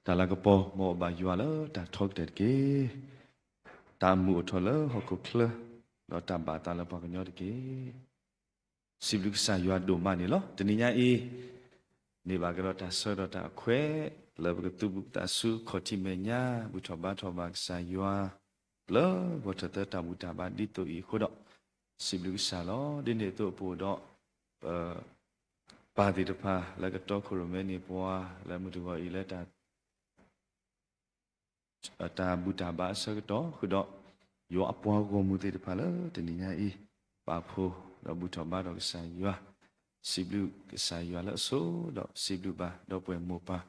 တၢ်လၤကပီၤ မ်အဘၣ်ယွၤလၢတၢ်ထီကတၢၢ်တက့ၢ်. တၢ်အမူးအိၣ်ထီၣ်လၢဟီၣ်ခိၣ်ချၢ, ဒီးတၢ်ဘၣ်အသးလၢပှၤကညီတက့ၢ်. စံးဘျုးကစၢ်ယွၤဒိၣ်မးန့ၣ်လီၤ. တနံၤညါအံၤ န့ၢ်ဘၣ်ကဒီးတၢ်ဆၢကတီၢ်တၢ်အခွဲး လၢပကသူၣ်ဘၣ်သးဆူခီၣ်ထံးမဲာ်ညါ ဘူၣ်ထီၣ်ဘါထီၣ်ဘၣ်ကစၢ်ယွၤ လၢဂီၤထီၣ်သၢတၢ်ဘူၣ်တၢ်ဘါဒ်သိးအံၤအဃိဒီး စံးဘျုးကစၢ်လီၤ. ဒ်န့ၣ်အသိးအပူၤဒီး ပ ပၢ်သ့ၣ်တဖၣ်လၢကတီခိၣ်ရိၣ်မဲန့ၢ်ပှၤ လၢမုၢ်တဂီၤအံၤလၢတၢ် တၢ်ဘူၣ်တၢ်ဘါအဆၢကတီၢ်ဃုာ်ဒီး ယွၤအပှၤဂီၢ်မုၢ်သ့ၣ်တဖၣ်လၢတနံၤညါအံၤ ပာ်ဖှိၣ်ဒီးဘူၣ်ထီၣ်ဘါထီၣ်ကစၢ်ယွၤ, စံးဘျုးကစၢ်ယွၤလၢအဆိ ဒီးစံးဘျုးဘၣ်ဒီပုၢ်ဝဲၢ်မိၢ်ပၢ်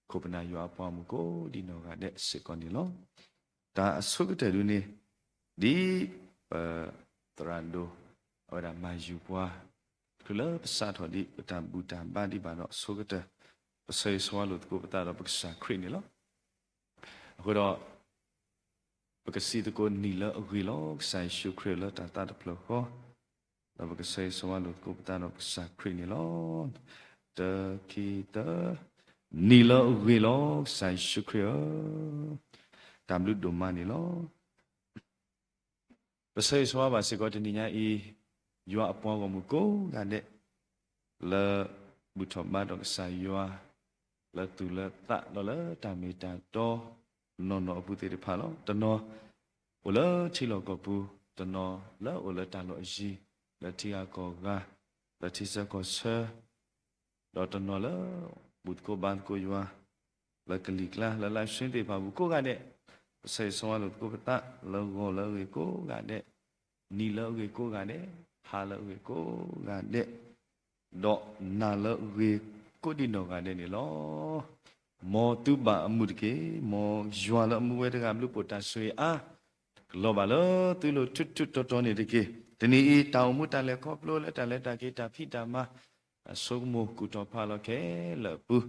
ခိၣ်ပနၢ်ယွၤအပှၤမုၣ်ကိးဒံနီၢ်ဂၤဒဲးစ့ၢ်ကီးန့ၣ်လီၤ. တၢ်အဆိကတၢၢ်ဒုန့ၣ် ဒ်ပ သရၣ်ဒိၣ် အဝဲဒၣ်မၤယုၤပှၤ ချုးလၢပစးထီၣ်ဒံး ပတၢ်ဘူၣ်တၢ်ဘါဒံးဘၣ်ဒီးအဆိကတၢၢ် ပဆၢဂ့ၤဆၢဝါလိာ်သကိးပသးဒီးပကစၢ်ခရံာ်န့ၣ်လီၤ. အဃိဒီး ပကစံးသကိးနံၣ်လၢအဂ့ၤလီၤ ကစၢ်ယ့ၣ်ၡူးခရံာ်လၢတၢ်သးတဖျၢၣ်ဃီ, ဒီးပကဆၢဂ့ၤဆၢဝါလိာ်သကိးပသးဒီးပကစၢ်ခရံာ်န့ၣ်လီၤ. တၢ ခံ တၢ, နံၣ်လၢအဂ့ၤလီၤ ကစၢ်ယ့ၣ်ၡူးခရံာ်ဧၢ, တၢ်ဘျုးဒိၣ်မးန့ၣ်လီၤ. ပဆၢဂ့ၤဆၢဝါဘၣ်စ့ၢ်ကီးတနံၤညါအံၤ ယွၤအပှၤဂီၢ်မုၢ်ကိးဂၤဒဲး လၢဘူၣ်ထီၣ်ဘါထီၣ်ကစၢ်ယွၤ လၢသူၣ်လၢသးဒီးလၢတၢ်မ့ၢ်တၢ်တီ နီၢ်နီၢ်အပူၤသ့ၣ်တဖၣ်လီၤ. တနီၤအိၣ်လၢထံလီၢ်ကီၢ်ပူၤ, တနီၤလၢအိၣ်လၢတၢ်လီၢ်အယံၤ, လၢထံဂၤကီၢ်ဂၤ, လၢထံဆၢကီၢ်ဆၢ ဒီးတနီၤလၢ ဘူၣ်သကိးဘါသကိးယွၤ လၢကလံၤကျါ လၢ live stream သ့ၣ်တဖၣ်အပူၤကိးဂၤဒဲး, ပဆၢဂ့ၤဆၢဝါလိာ်သကိးပသး လၢဂီၤလၢအဂ့ၤကိးဂၤဒဲး, နံၤလၢအဂ့ၤကိးဂၤဒဲး, ဟါလၢအဂ့ၤကိးဂၤဒဲး, ဒီးနၤလၢအဂ့ၤကိးဒံနီၢ်ဂၤဒဲးန့ၣ်လီၤ. မ်သုဘၣ်အမုာ်တက့ၢ်. မ်ယွၤလၢအမူဝဲတဂၤ ဘျုးဖှိၣ်တၢ်ဆိၣ်ဂ့ၤအါ ကလီၤဘၣ်လၢသုလိၤထူထူတီတီန့ၣ်တက့ၢ်. တနံၤအံၤ တၢ်အိၣ်မူတၢ်လဲၤခီဖျိလၢတၢ်လဲၤတၢ်က့ၤတၢ်ဖံးတၢ်မၤ အဆိကမိၣ်ကူၣ်ထီၣ်ဖးလီၤခဲလၢာ်အပူၤ,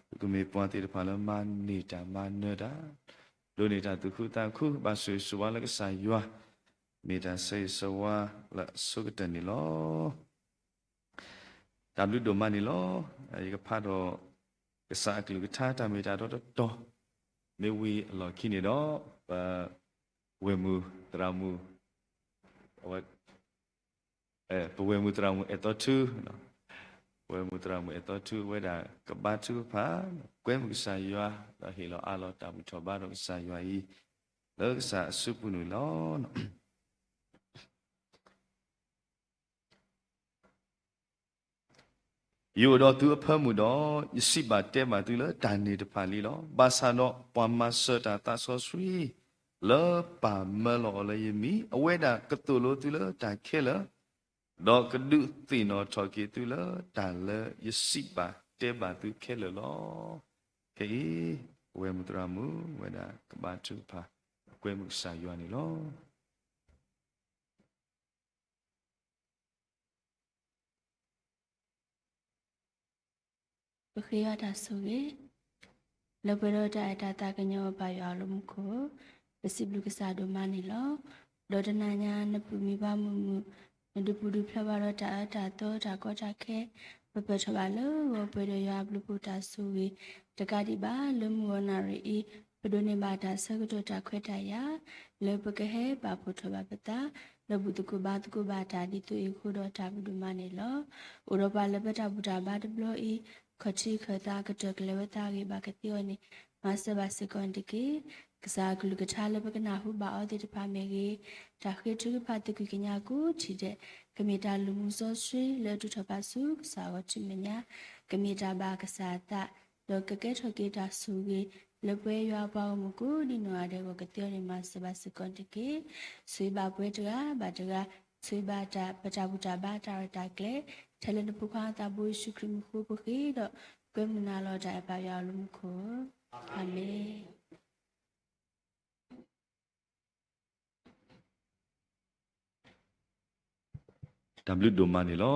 ပကမ့ၢ်ပှၤသ့ၣ်တဖၣ်လၢမၤန့ၢ်တၢ်မၤနၢၤတၢ်, ဒိးန့ၢ်တၢ်သူၣ်ခုသးခု ဘၣ်ဆိၣ်ဂ့ၤဆိၣ်ဝါလၢကစၢ်ယွၤ, မ့ၢ်တၢ်ဆၢဂ့ၤဆၢဝါလၢအဆိကတၢၢ်န့ၣ်လီၤ. တၢ်ဘျုးဒိၣ်မးန့ၣ်လီၤ. ယကဖးဒီး ကစၢ်အကလုၢ်ကထါ တၢ်မ့ၢ်တၢ်တီတီတီ မ့ၢ်ဝံၤအလီၢ်ခံန့ၣ်ဒီး ပ ဝဲၢ်မုၢ်သရၣ်မုၣ် အဝဲ ပဝဲၢ်မုၢ်သရၣ်မုၣ်အဲၣ်သီထူ, ဝဲၢ်မုၢ်သရၣ်မုၣ်အဲၣ်သီထူ အဝဲဒၣ်ကဘါထုကဖၣ် ကွဲမုာ်ကစၢ်ယွၤ ဒီးဟ့ၣ်လီၤအးလီၤတၢ်ဘူၣ်ထီၣ်ဘါထီၣ်ကစၢ်ယွၤအံၤ လၢကစၢ်အစုပူၤန့ၣ်လီၤ. ယအိၣ်ဒီးသုအဖၢမုၢ်ဒီး ယစံးဘၣ်တဲဘၣ်သုလၢတၢ်န့ၣ်တဖၣ်လံလီၤ. ဘၣ်ဆၣ်ဒီးပှၤမၤစၢၤတၢ်သးစီဆှံ လၢပၢ်မၢလီၤအီၤလၢယမံၤ အဝဲဒၣ်ကသိၣ်လိသုလၢတၢ်ခဲလၢာ်, ဒီးကဒုးသ့ၣ်နီၣ်ထီၣ်က့ၤသုလၢတၢ်လၢယစံးဘၣ်တဲဘၣ်သုခဲလၢာ်လီၤ. ခဲအံၤ ပဝဲၢ်မုၢ်သရၣ်မုၣ် ဝဲဒၣ်ကဘါထုကဖၣ် ကွဲမုာ်ကစၢ်ယွၤန့ၣ်လီၤ. ပဃ့ယွၤတၢ်ဆိၣ်ဂ့ၤ လၢပှဲၤဒီးတၢ်အဲၣ်တၢ်သးကညီၤ ပၢ်ယွၤအလိၤမူခိၣ်, ပစံးဘျုးကစၢ်ဒိၣ်မးန့ၣ်လီၤ. ဒီးတနၤညါနပူၤမံၤပှၢ်မုာ်မုာ်, နဒုးပူၤဒုးဖျဲးဘၣ်ဒီးတၢ်အၢတၢ်သီ တၢ်ကီတၢ်ခဲ, ပပၢၢ်ထီၣ်ဘၣ်လၢဂီၤပှဲၤဒီးယွၤအဘျုးဖှိၣ်တၢ်ဆိၣ်ဂ့ၤ, တကးဒံးဘၣ်လၢမုၢ်ဂီၤနၣ်ရံၣ်အံၤ, ပဒိးန့ၢ်ဘၣ်တၢ်ဆၢကတီၢ်တၢ်ခွဲးတၢ်ယာ် လၢပကဟဲပာ်ဖှိၣ်ထီၣ်ဘၣ်ပသး လၢဘူၣ်သကိးဘါသကိးဘၣ်တၢ်ဒ်သိးအံၤအဃိဒီးတၢ်ဘျုးဒိၣ်မးန့ၣ်လီၤ. အိၣ်ဒီးပှၤလၢပတၢ်ဘူၣ်တၢ်ဘါတဘျီအံၤ, ခီၣ်ထံးခၢၣ်သးကတၢၢ်ကလဲၤဝဲသးအဂ့ၢ်ဘၣ်ကသ့အီၤန့ၣ်, မၤစၢၤဘၣ်စ့ၢ်ကီးန့ၣ်တက့ၢ်. ကစၢ်အကလုၢ်ကထါလၢပကနၢ်ဟူဘၣ်အီၤသ့ၣ်တဖၣ်မ့ၢ်ဂ့ၤ, တၢ်ဃ့ထုကဖၣ်သကုၤကညးကိးထံၣ်ဒဲး, ကမ့ၢ်တၢ်လူၤမူစီဆှံလၢအထုးထီၣ်ဖးဆူကစၢ်အဂီၢ်ထံးမဲာ်ညါ, ကမ့ၢ်တၢ်ဘၣ်ကစၢ်အသး, ဒီးကကဲထီၣ်က့ၤတၢ်ဆိၣ်ဂ့ၤ လၢပဝဲယွၤအပှၤဂီၢ်မုၢ်ကိးဒံနီၢ်ဂၤဒဲးအဂီၢ်ကသ့အီၤန့ၣ် မၤစၢၤဘၣ်စ့ၢ်ကီးန့ၣ်တက့ၢ်. ဆိၣ်ဂ့ၤဘၣ်ပဝဲတဂၤဘၣ်တဂၤ, ဆိၣ်ဂ့ၤဘၣ်တၢ် ပတၢ်ဘူၣ်တၢ်ဘါတၢ်ရဲၣ်တၢ်ကျဲၤ, ထဲလၢနဖိခွါသးဘိယ့ၣ်ၡူးခရံာ်မံၤအဃိပဃ့ဒီး ကွဲမုာ်နၤလီၤတၢ်အဲၣ်ပၢ်ယွၤအလိၤမူခိၣ်, အၤမ့ၣ်. တၢ်ဘျုးဒိၣ်မးန့ၣ်လီၤ.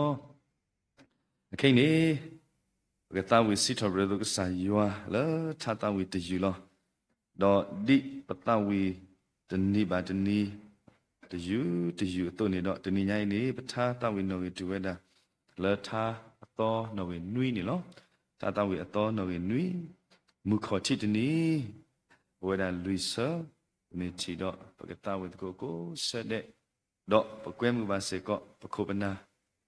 အခဲအံၤန့ၣ် ပကသးဝံၣ်စံးထီၣ်ပတြၢၤသကိးကစၢ်ယွၤလၢထါသးဝံၣ်တယုၢ်လီၤ. ဒီးဒ်ပသးဝံၣ်တနံၤဘၣ်တနံၤ တယုၢ်တယုၢ်အသိးန့ၣ်ဒီး တနံၤညါအံၤန့ၣ် ပထါသးဝံၣ်နီၣ်ဂံၢ်တုၤဝဲဒၣ် လၢထါအသီနီၣ်ဂံၢ်နွံန့ၣ်လီၤ. ထါသးဝံၣ်အသီနီၣ်ဂံၢ်နွံ, မုၢ်ခီၣ်ထံးတနံၤ အိၣ်ဝဲဒၣ်လွံၢ်ဆၢ, မ့ၢ်ထံၣ်ဒီးပကသးဝံၣ်သကိးကိးဆၢဒဲး, ဒီးပကွဲမုာ်ဘၣ်စ့ၢ်ကီး ပခိၣ်ပနၢ်,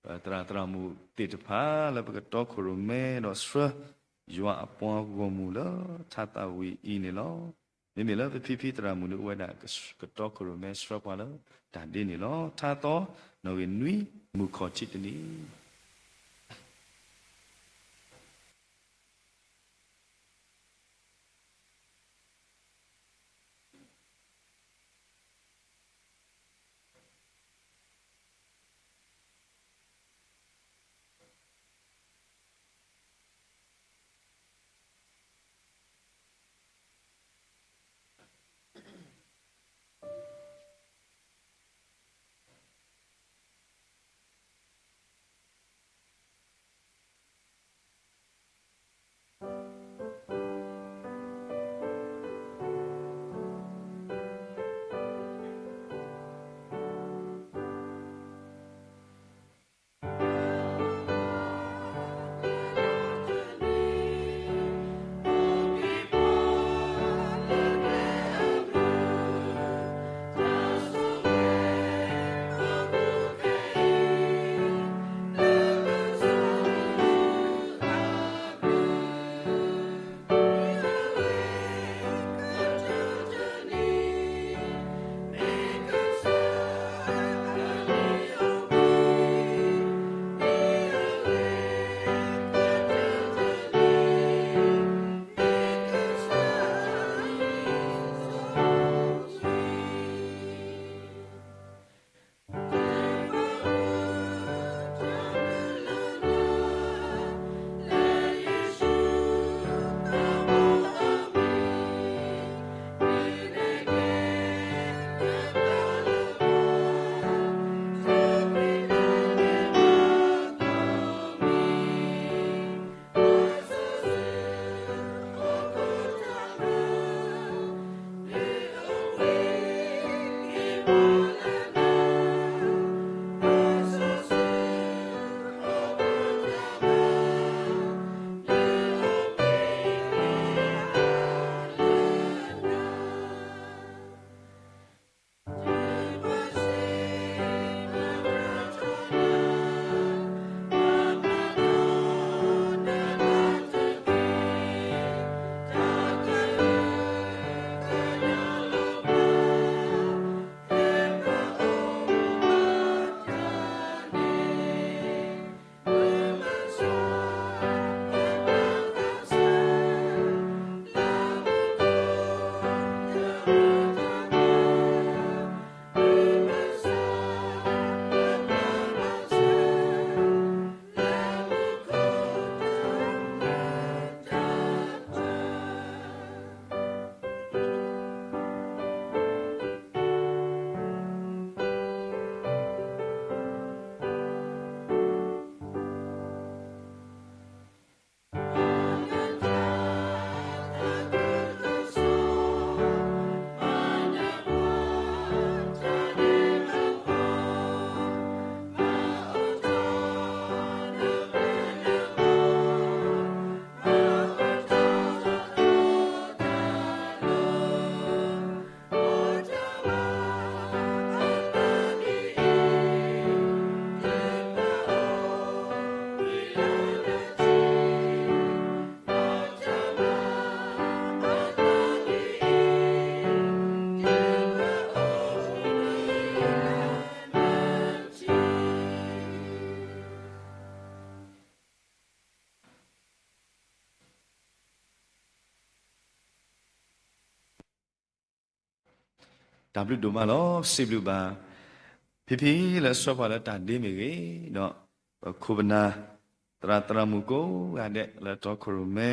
ပသရၣ်သရၣ်မုၣ်သ့ၣ်တဖၣ်လၢပကတီခိၣ်ရိၣ်မဲဒီးဆှၢ ယွၤအပှၤဂီၢ်မုၢ်လၢထါသးဝံၣ်အံၤန့ၣ်လီၤ. မ့မ့ၢ်လၢပဖံဖံသရၣ်မုၣ်ဒုးအိၣ်ဝဲဒၣ် ကတီခိၣ်ရိၣ်မဲဆှၢပှၤလၢတၢ်ဒ့န့ၣ်လီၤ. ထါသီ နီၣ်ဂံၢ်နွံ မုၢ်ခီၣ်ထံးတနံၤ.တၢ်ဘျုးဒိၣ်မးလီၤ. စံးဘျုးဘၣ် ဖံဖံလၢအဆှၢပှၤလၢတၢ်ဒ့မ့ၢ်ဂ့ၤ, ဒီးပခိၣ်ပနၢ် သရၣ်သရၣ်မုၣ်ကိးဂၤဒဲးလၢတီခိၣ်ရိၣ်မဲ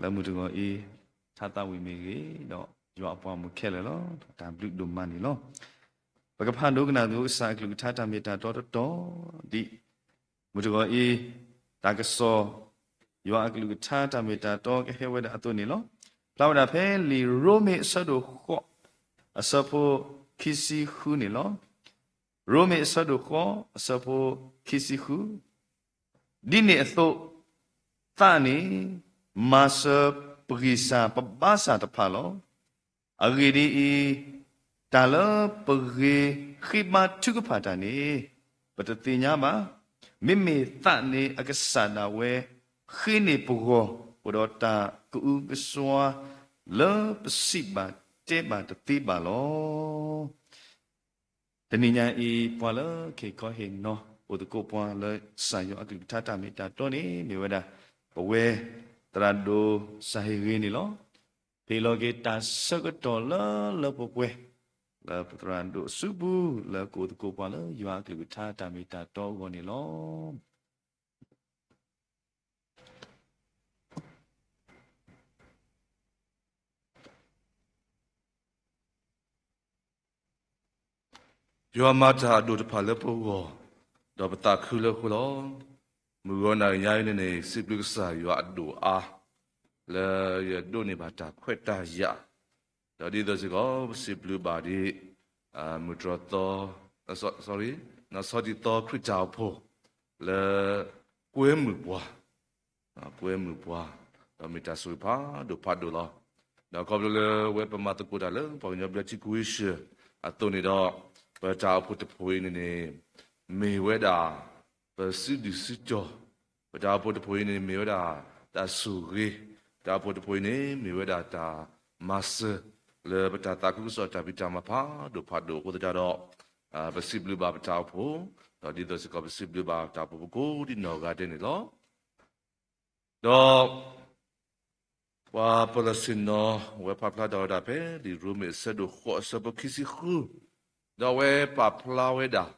လၢမုၢ်တဂီၤအံၤ ထါသးဝံၣ်မ့ၢ်ဂ့ၤ, ဒီးယွၤအပှၤဂီၢ်မုၢ်ခဲလၢာ်လီၤ. တၢ်ဘျုးဒိၣ်မးန့ၣ်လီၤ. ပကဖးဒိကနၣ်သကိးကစၢ်အကလုၢ်ကထါတၢ်မ့ၢ်တၢ်တီတတီၤဒံး မုၢ်တဂီၤအံၤ တၢ်ကစီၣ် ယွၤအကလုၢ်ကထါတၢ်မ့ၢ်တၢ်တီကဟဲဝဲဒၣ်အသိးန့ၣ်လီၤ. ဖျါဝဲဒၣ်ဖဲလံာ်ရိမ့ၤအဆၢဒိၣ်ဃိး အဆၢဖိခံဆံဃုန့ၣ်လီၤ. ရိမ့ၤအဆၢဒိၣ်ဃိး အဆၢဖိခံဆံဃု, ဒ်န့ၣ်အသိး သးန့ၣ် မၤစၢၤ ပဂံၢ်စၢ်ပဘါစၢ်တဖၣ်လီၤ. အဂ့ၢ်ဒ်အံၤ, တၢ်လၢပဂ့ၤဃ့ဘါထုကဖၣ်တၢ်န့ၣ် ပတသ့ၣ်ညါဘၣ်. မ့မ့ၢ်သးန့ၣ်အကစၢ်ဒၣ်ဝဲ ဃ့န့ၢ်ပဂီၢ် အိၣ်ဒီးတၢ်ကအုကစွါ လၢပစံးဘၣ်တဲဘၣ်တသ့ဘၣ်လီၤ. တနံၤညါအံၤ ပှၤလၢကဟ့ၣ်ခီဟ့ၣ်နီၤ အိၣ်သကိးပှၤလၢကစၢ်ယွၤအကလုၢ်ကထါတၢ်မ့ၢ်တၢ်တီန့ၣ် မ့ၢ်ဝဲဒၣ် ပဝဲ သရၣ်ဒိၣ်စၢ်ဟ့ၣ်ဂ့ၤန့ၣ်လီၤ. ဟ့ၣ်လီၤက့ၤတၢ်ဆၢကတီၢ်လၢလၢပှဲၤပှဲၤ လၢပသရၣ်ဒိၣ်အစုပူၤ လၢကအိၣ်သကိးပှၤလၢယွၤအကလုၢ်ကထါတၢ်မ့ၢ်တၢ်တီအဂီၢ်န့ၣ်လီၤ. ယွၤမၤတၢ်အဒိၣ်တဖၣ်လၢပဂီၢ်, ဒီးပသးခုလၢအဃိလီၤ. မုၢ်ဂီၤနၤညါအံၤန့ၣ်န့ၣ် စံးဘျုးကစၢ်ယွၤအဒိၣ်အါ လၢယဒိးန့ၢ်ဘၣ်တၢ်ခွဲးတၢ်ယာ်, ဒီးဒ်သိးစ့ၢ်ကီး ပစံးဘျုးဘၣ်ဒ် မုၢ်တြီၢ်သီ sorry နီၢ်ဆီဒံၣ်သီခရံာ်တၢ်အိၣ်ဖှိၣ် လၢ ကွဲမုာ်ပှၤ ကွဲမုာ်ပှၤ ဒီးမ့ၢ်တၢ်ဆိၣ်ဂ့ၤဖးဒိၣ်ဖးဒိၣ်လီၤ. ဒီးခီဖျိလၢဝဲပမၤသကိးတၢ်လၢပှၤကညီဘျၢထံခဝ့ၡၢၣ်အသိးန့ၣ်ဒီး ပတၢ်အိၣ်ဖှိၣ်တဖှိၣ်အံၤန့ၣ်န့ၣ် မ့ၢ်ဝဲဒၣ် ပစုဒုၣ်စုတီၤ, ပတၢ်အိၣ်ဖှိၣ်တဖှိၣ်အံၤန့ၣ် မ့ၢ်ဝဲဒၣ်တၢ်ဆိၣ်ဂ့ၤ, ပတၢ်အိၣ်ဖှိၣ်တဖှိၣ်အံၤန့ၣ် မ့ၢ်ဝဲဒၣ်တၢ်မၤစၢၤ လၢပတၢ်သးခုကစီၣ်တၢ်ဖံးတၢ်မၤဖးဒိၣ်ဖးဒိၣ်အဃိသတးဒီး ပစံးဘျုးဘၣ်ပတၢ်အိၣ်ဖှိၣ်, ဒီးဒ်သိးစ့ၢ်ကီးပစံးဘျုးဘၣ်တၢ်အိၣ်ဖှိၣ်ဖိကိးဒံနီၢ်ဂၤဒဲးန့ၣ်လီၤ. ဒီး ပှၤပလီၢ်ဆ့ၣ်နီၤ ဝဲဖးဖျါထီၣ်ဝဲဒၣ်ဖဲ လံာ်ရိမ့ၤအဆၢဒိၣ်ဃိးအဆၢဖိခံဆံဃု, ဒီးအဝဲပာ်ဖျါဝဲဒၣ်,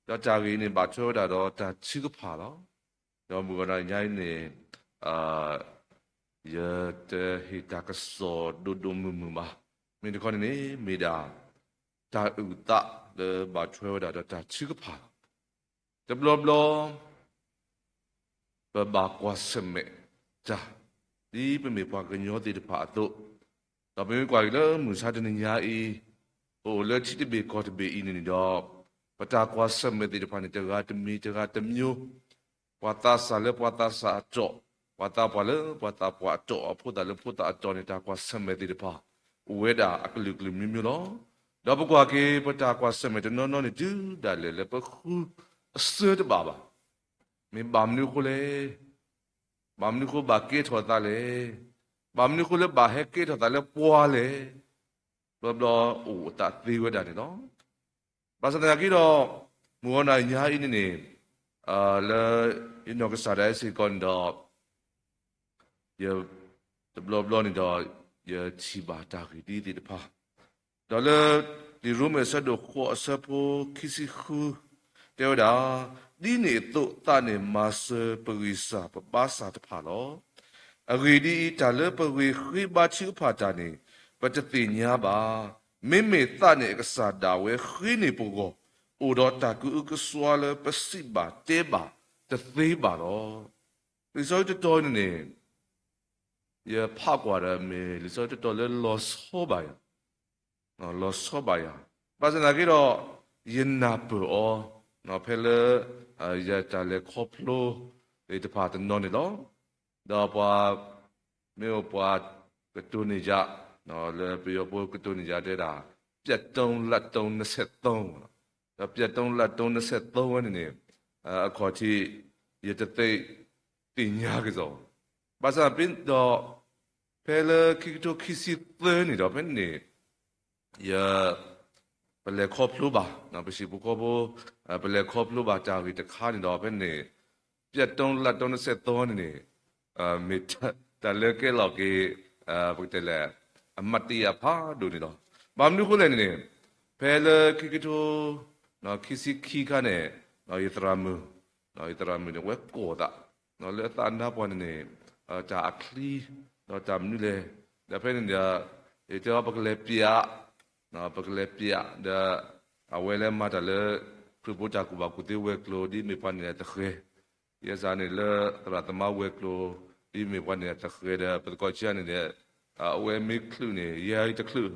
ဒီးတၢ်ဂ့ၢ်အံၤန့ၣ် ဘၣ်ထွဲဝဲဒၣ်ဒီးတၢ်ထုကဖၣ်လီၤ. ဒီးမုၢ်ဂီၤနၤညါအံၤန့ၣ် ယတဟ့ၣ်တၢ်ကစီၣ်ဒိၣ်ဒိၣ်မုၢ်မုၢ်ဘၣ်. မ့ၢ်တခီန့ၣ်န့ၣ် မ့ၢ်ဒၣ် တၢ်အုၣ်သးလၢဘၣ်ထွဲဝဲဒၣ်ဒီးတၢ်ထုကဖၣ်လီၤ. တဘျီဘျီ ပဘၣ်ကွၢ်ဆၢၣ်မဲာ်တၢ် ဒ်ပမ့ၢ်ပှၤကညီသ့ၣ်တဖၣ်အသိး, ဒီးပမ့ၢ်ကွၢ်က့ၤလၢမုၢ်ဆါတနံၤညါအံၤ, ပအိၣ်လၢထံတဘ့ၣ်ကီၢ်တဘ့ၣ်အံၤန့ၣ်န့ၣ်ဒီး, ပတၢ်ကွၢ်ဆၢၣ်မဲာ်သ့ၣ်တဖၣ်န့ၣ် တဂၤတမံၤတဂၤတမျိုး, ပှၤသးစၢ်လၢပှၤသးစၢ်အတီၢ်, ပှၤသးပှၢ်လၢပှၤသးပှၢ်အတီၢ်, အဖိသၣ်လၢဖိသၣ်အတီၢ်န့ၣ် တၢ်ကွၢ်ဆၢၣ်မဲာ်သ့ၣ်တဖၣ် အိၣ်ဝဲဒၣ်အကလုာ်ကလုာ်မျိုးမျိုးလီၤ. ဒီးပကွၢ်က့ၤ ပတၢ်ကွၢ်ဆၢၣ်မဲာ်တနီၤနီၤန့ၣ် တုၤဒၣ်လဲာ်လၢပဃုအစၢတဘၣ်ဘၣ်. မ့ၢ်ဘၣ်မနုၤအဃိလဲၣ်, ဘၣ်မနုၤအဃိဘၣ်ကဲထီၣ်သးလဲၣ်, ဘၣ်မနုၤအဃိလၢဘၣ်ဟဲကဲထီၣ်သးလၢပှၤလဲၣ်, ဘျီဘျီအိၣ်အသးသ့ဝဲဒၣ်န့ၣ်လီၤ. ဘၣ်ဆၣ်သနာ်က့ဒီး, မုၢ်ဂီၤနၤညါအံၤန့ၣ်န့ၣ်, လၢယနီၢ်ကစၢ်ဒၣ်အံၤစ့ၢ်ကီးန့ၣ်ဒီး, ယ, တဘျီဘျီန့ၣ်ဒီး, ယထံၣ်ဘၣ်တၢ်ဂ့ၢ်ဒ်သ့ၣ်တဖၣ်, ဒီးလၢ လံာ်ရိမ့ၤအဆၢဒိၣ်ဃိးအဆၢဖိခံဆံဃု, တဲဝဲဒၣ်, ဒ်န့ၣ်အသိးသးန့ၣ်မၤစၢၤပဂံၢ်စၢ်ပဘါစၢ်တဖၣ်လီၤ. အဂ့ၢ်ဒ်အံၤ, တၢ်လၢပဂ့ၤဃ့ဘါထုကဖၣ်တၢ်န့ၣ် ပတသ့ၣ်ညါဘၣ်. မ့မ့ၢ်သးန့ၣ်အကစၢ်ဒၣ်ဝဲဃ့န့ၢ်ပဂီၢ်, အိၣ်ဒီးတၢ်ကအုကစွါလၢပစံးဘၣ်တဲဘၣ်တသ့ဘၣ်လီၤ. လံာ်စီဆှံတတီၤအံၤန့ၣ်န့ၣ်, ယဖးကွၢ်ဒီးမ့ၢ်လံာ်စီဆှံတတီၤလၢလီၤဆီဘၣ်ယၤ လီၤဆီဘၣ်ယၤ, ဘၣ်ဆၣ်သနာ်က့ဒီး, ယနၢ်ပၢၢ်အီၤ, ဖဲလၢ ယတၢ်လဲၤခီဖျိသ့ၣ်တဖၣ်တနီၤန့ၣ်လီၤ. ဒီးပှၤ မ့ၢ်အိၣ်ပှၤကတိၤန့ၢ်ယၤ, လၢပယီၤဖိကတိၤန့ၢ်ယၤတဲဒၣ်, ပြတ်တုံးလတ်တုံးနှစ်ဆယ့်သုံး, ဒီးပြတ်တုံးလတ်တုံးနှစ်ဆယ့်သုံးဝဲန့ၣ်န့ၣ်, အခီၣ်ထံး ယတသ့ၣ်ညါက့ၤစီၤ, ဘၣ်ဆၣ်ဒီး ဖဲလၢခံကထိခံဆံသၢန့ၣ်ဒီး ဖဲန့ၣ် ယ ပလဲၤခီဖျိဘၣ်, ပဟံၣ်ဖိဃီဖိ ပလဲၤခီဖျိဘၣ်တၢ်ဂ့ၢ်တခါန့ၣ်ဒီး ဖဲန့ၣ် ပြတ်တုံးလတ်တုံးနှစ်ဆယ့်သုံးန့ၣ်န့ၣ်, မ့ၢ်တၢ်လၢကဲလီၤက့ၤ ပကတဲလဲၣ် အမှတ်တရဖးဒိၣ်န့ၣ်လီၤ. ဘၣ်မနုၤအဃိလဲၣ်န့ၣ်န့ၣ်, ဖဲလၢခံကထိ ခံဆံခံခါန့ၣ်, ယသရၣ်မုၣ်, ယသရၣ်မုၣ်န့ၣ် အဝဲကိးသး လၢအသးနါပှၢ်န့ၣ်န့ၣ်, တၢ်အချံ, ဒီးတၢ်မနုၤလဲၣ်, ဒီးဖဲန့ၣ်ဒီး ယတဲအီၤ ပကလဲၤပျး, ပကလဲၤပျး ဒီး အဝဲလဲၤမၤတၢ်လၢ ခရံာ်ဖိတၢ်ကူၣ်ဘၣ်ကူၣ်သ့ဝဲၤကျိၤ ဒ်မ့ၢ်ပှၤန့ၣ်သဃဲၤ, ယဲစ့ၢ်န့ၣ်လၢသရၣ်သမါဝဲၤကျိၤ ဒ်မ့ၢ်ပှၤန့ၣ်သဃဲၤဒီး ပသကိးဆံးန့ၣ်ဒီး အဝဲမ့ၢ်ချုးန့ၣ် ယဲယတချုး,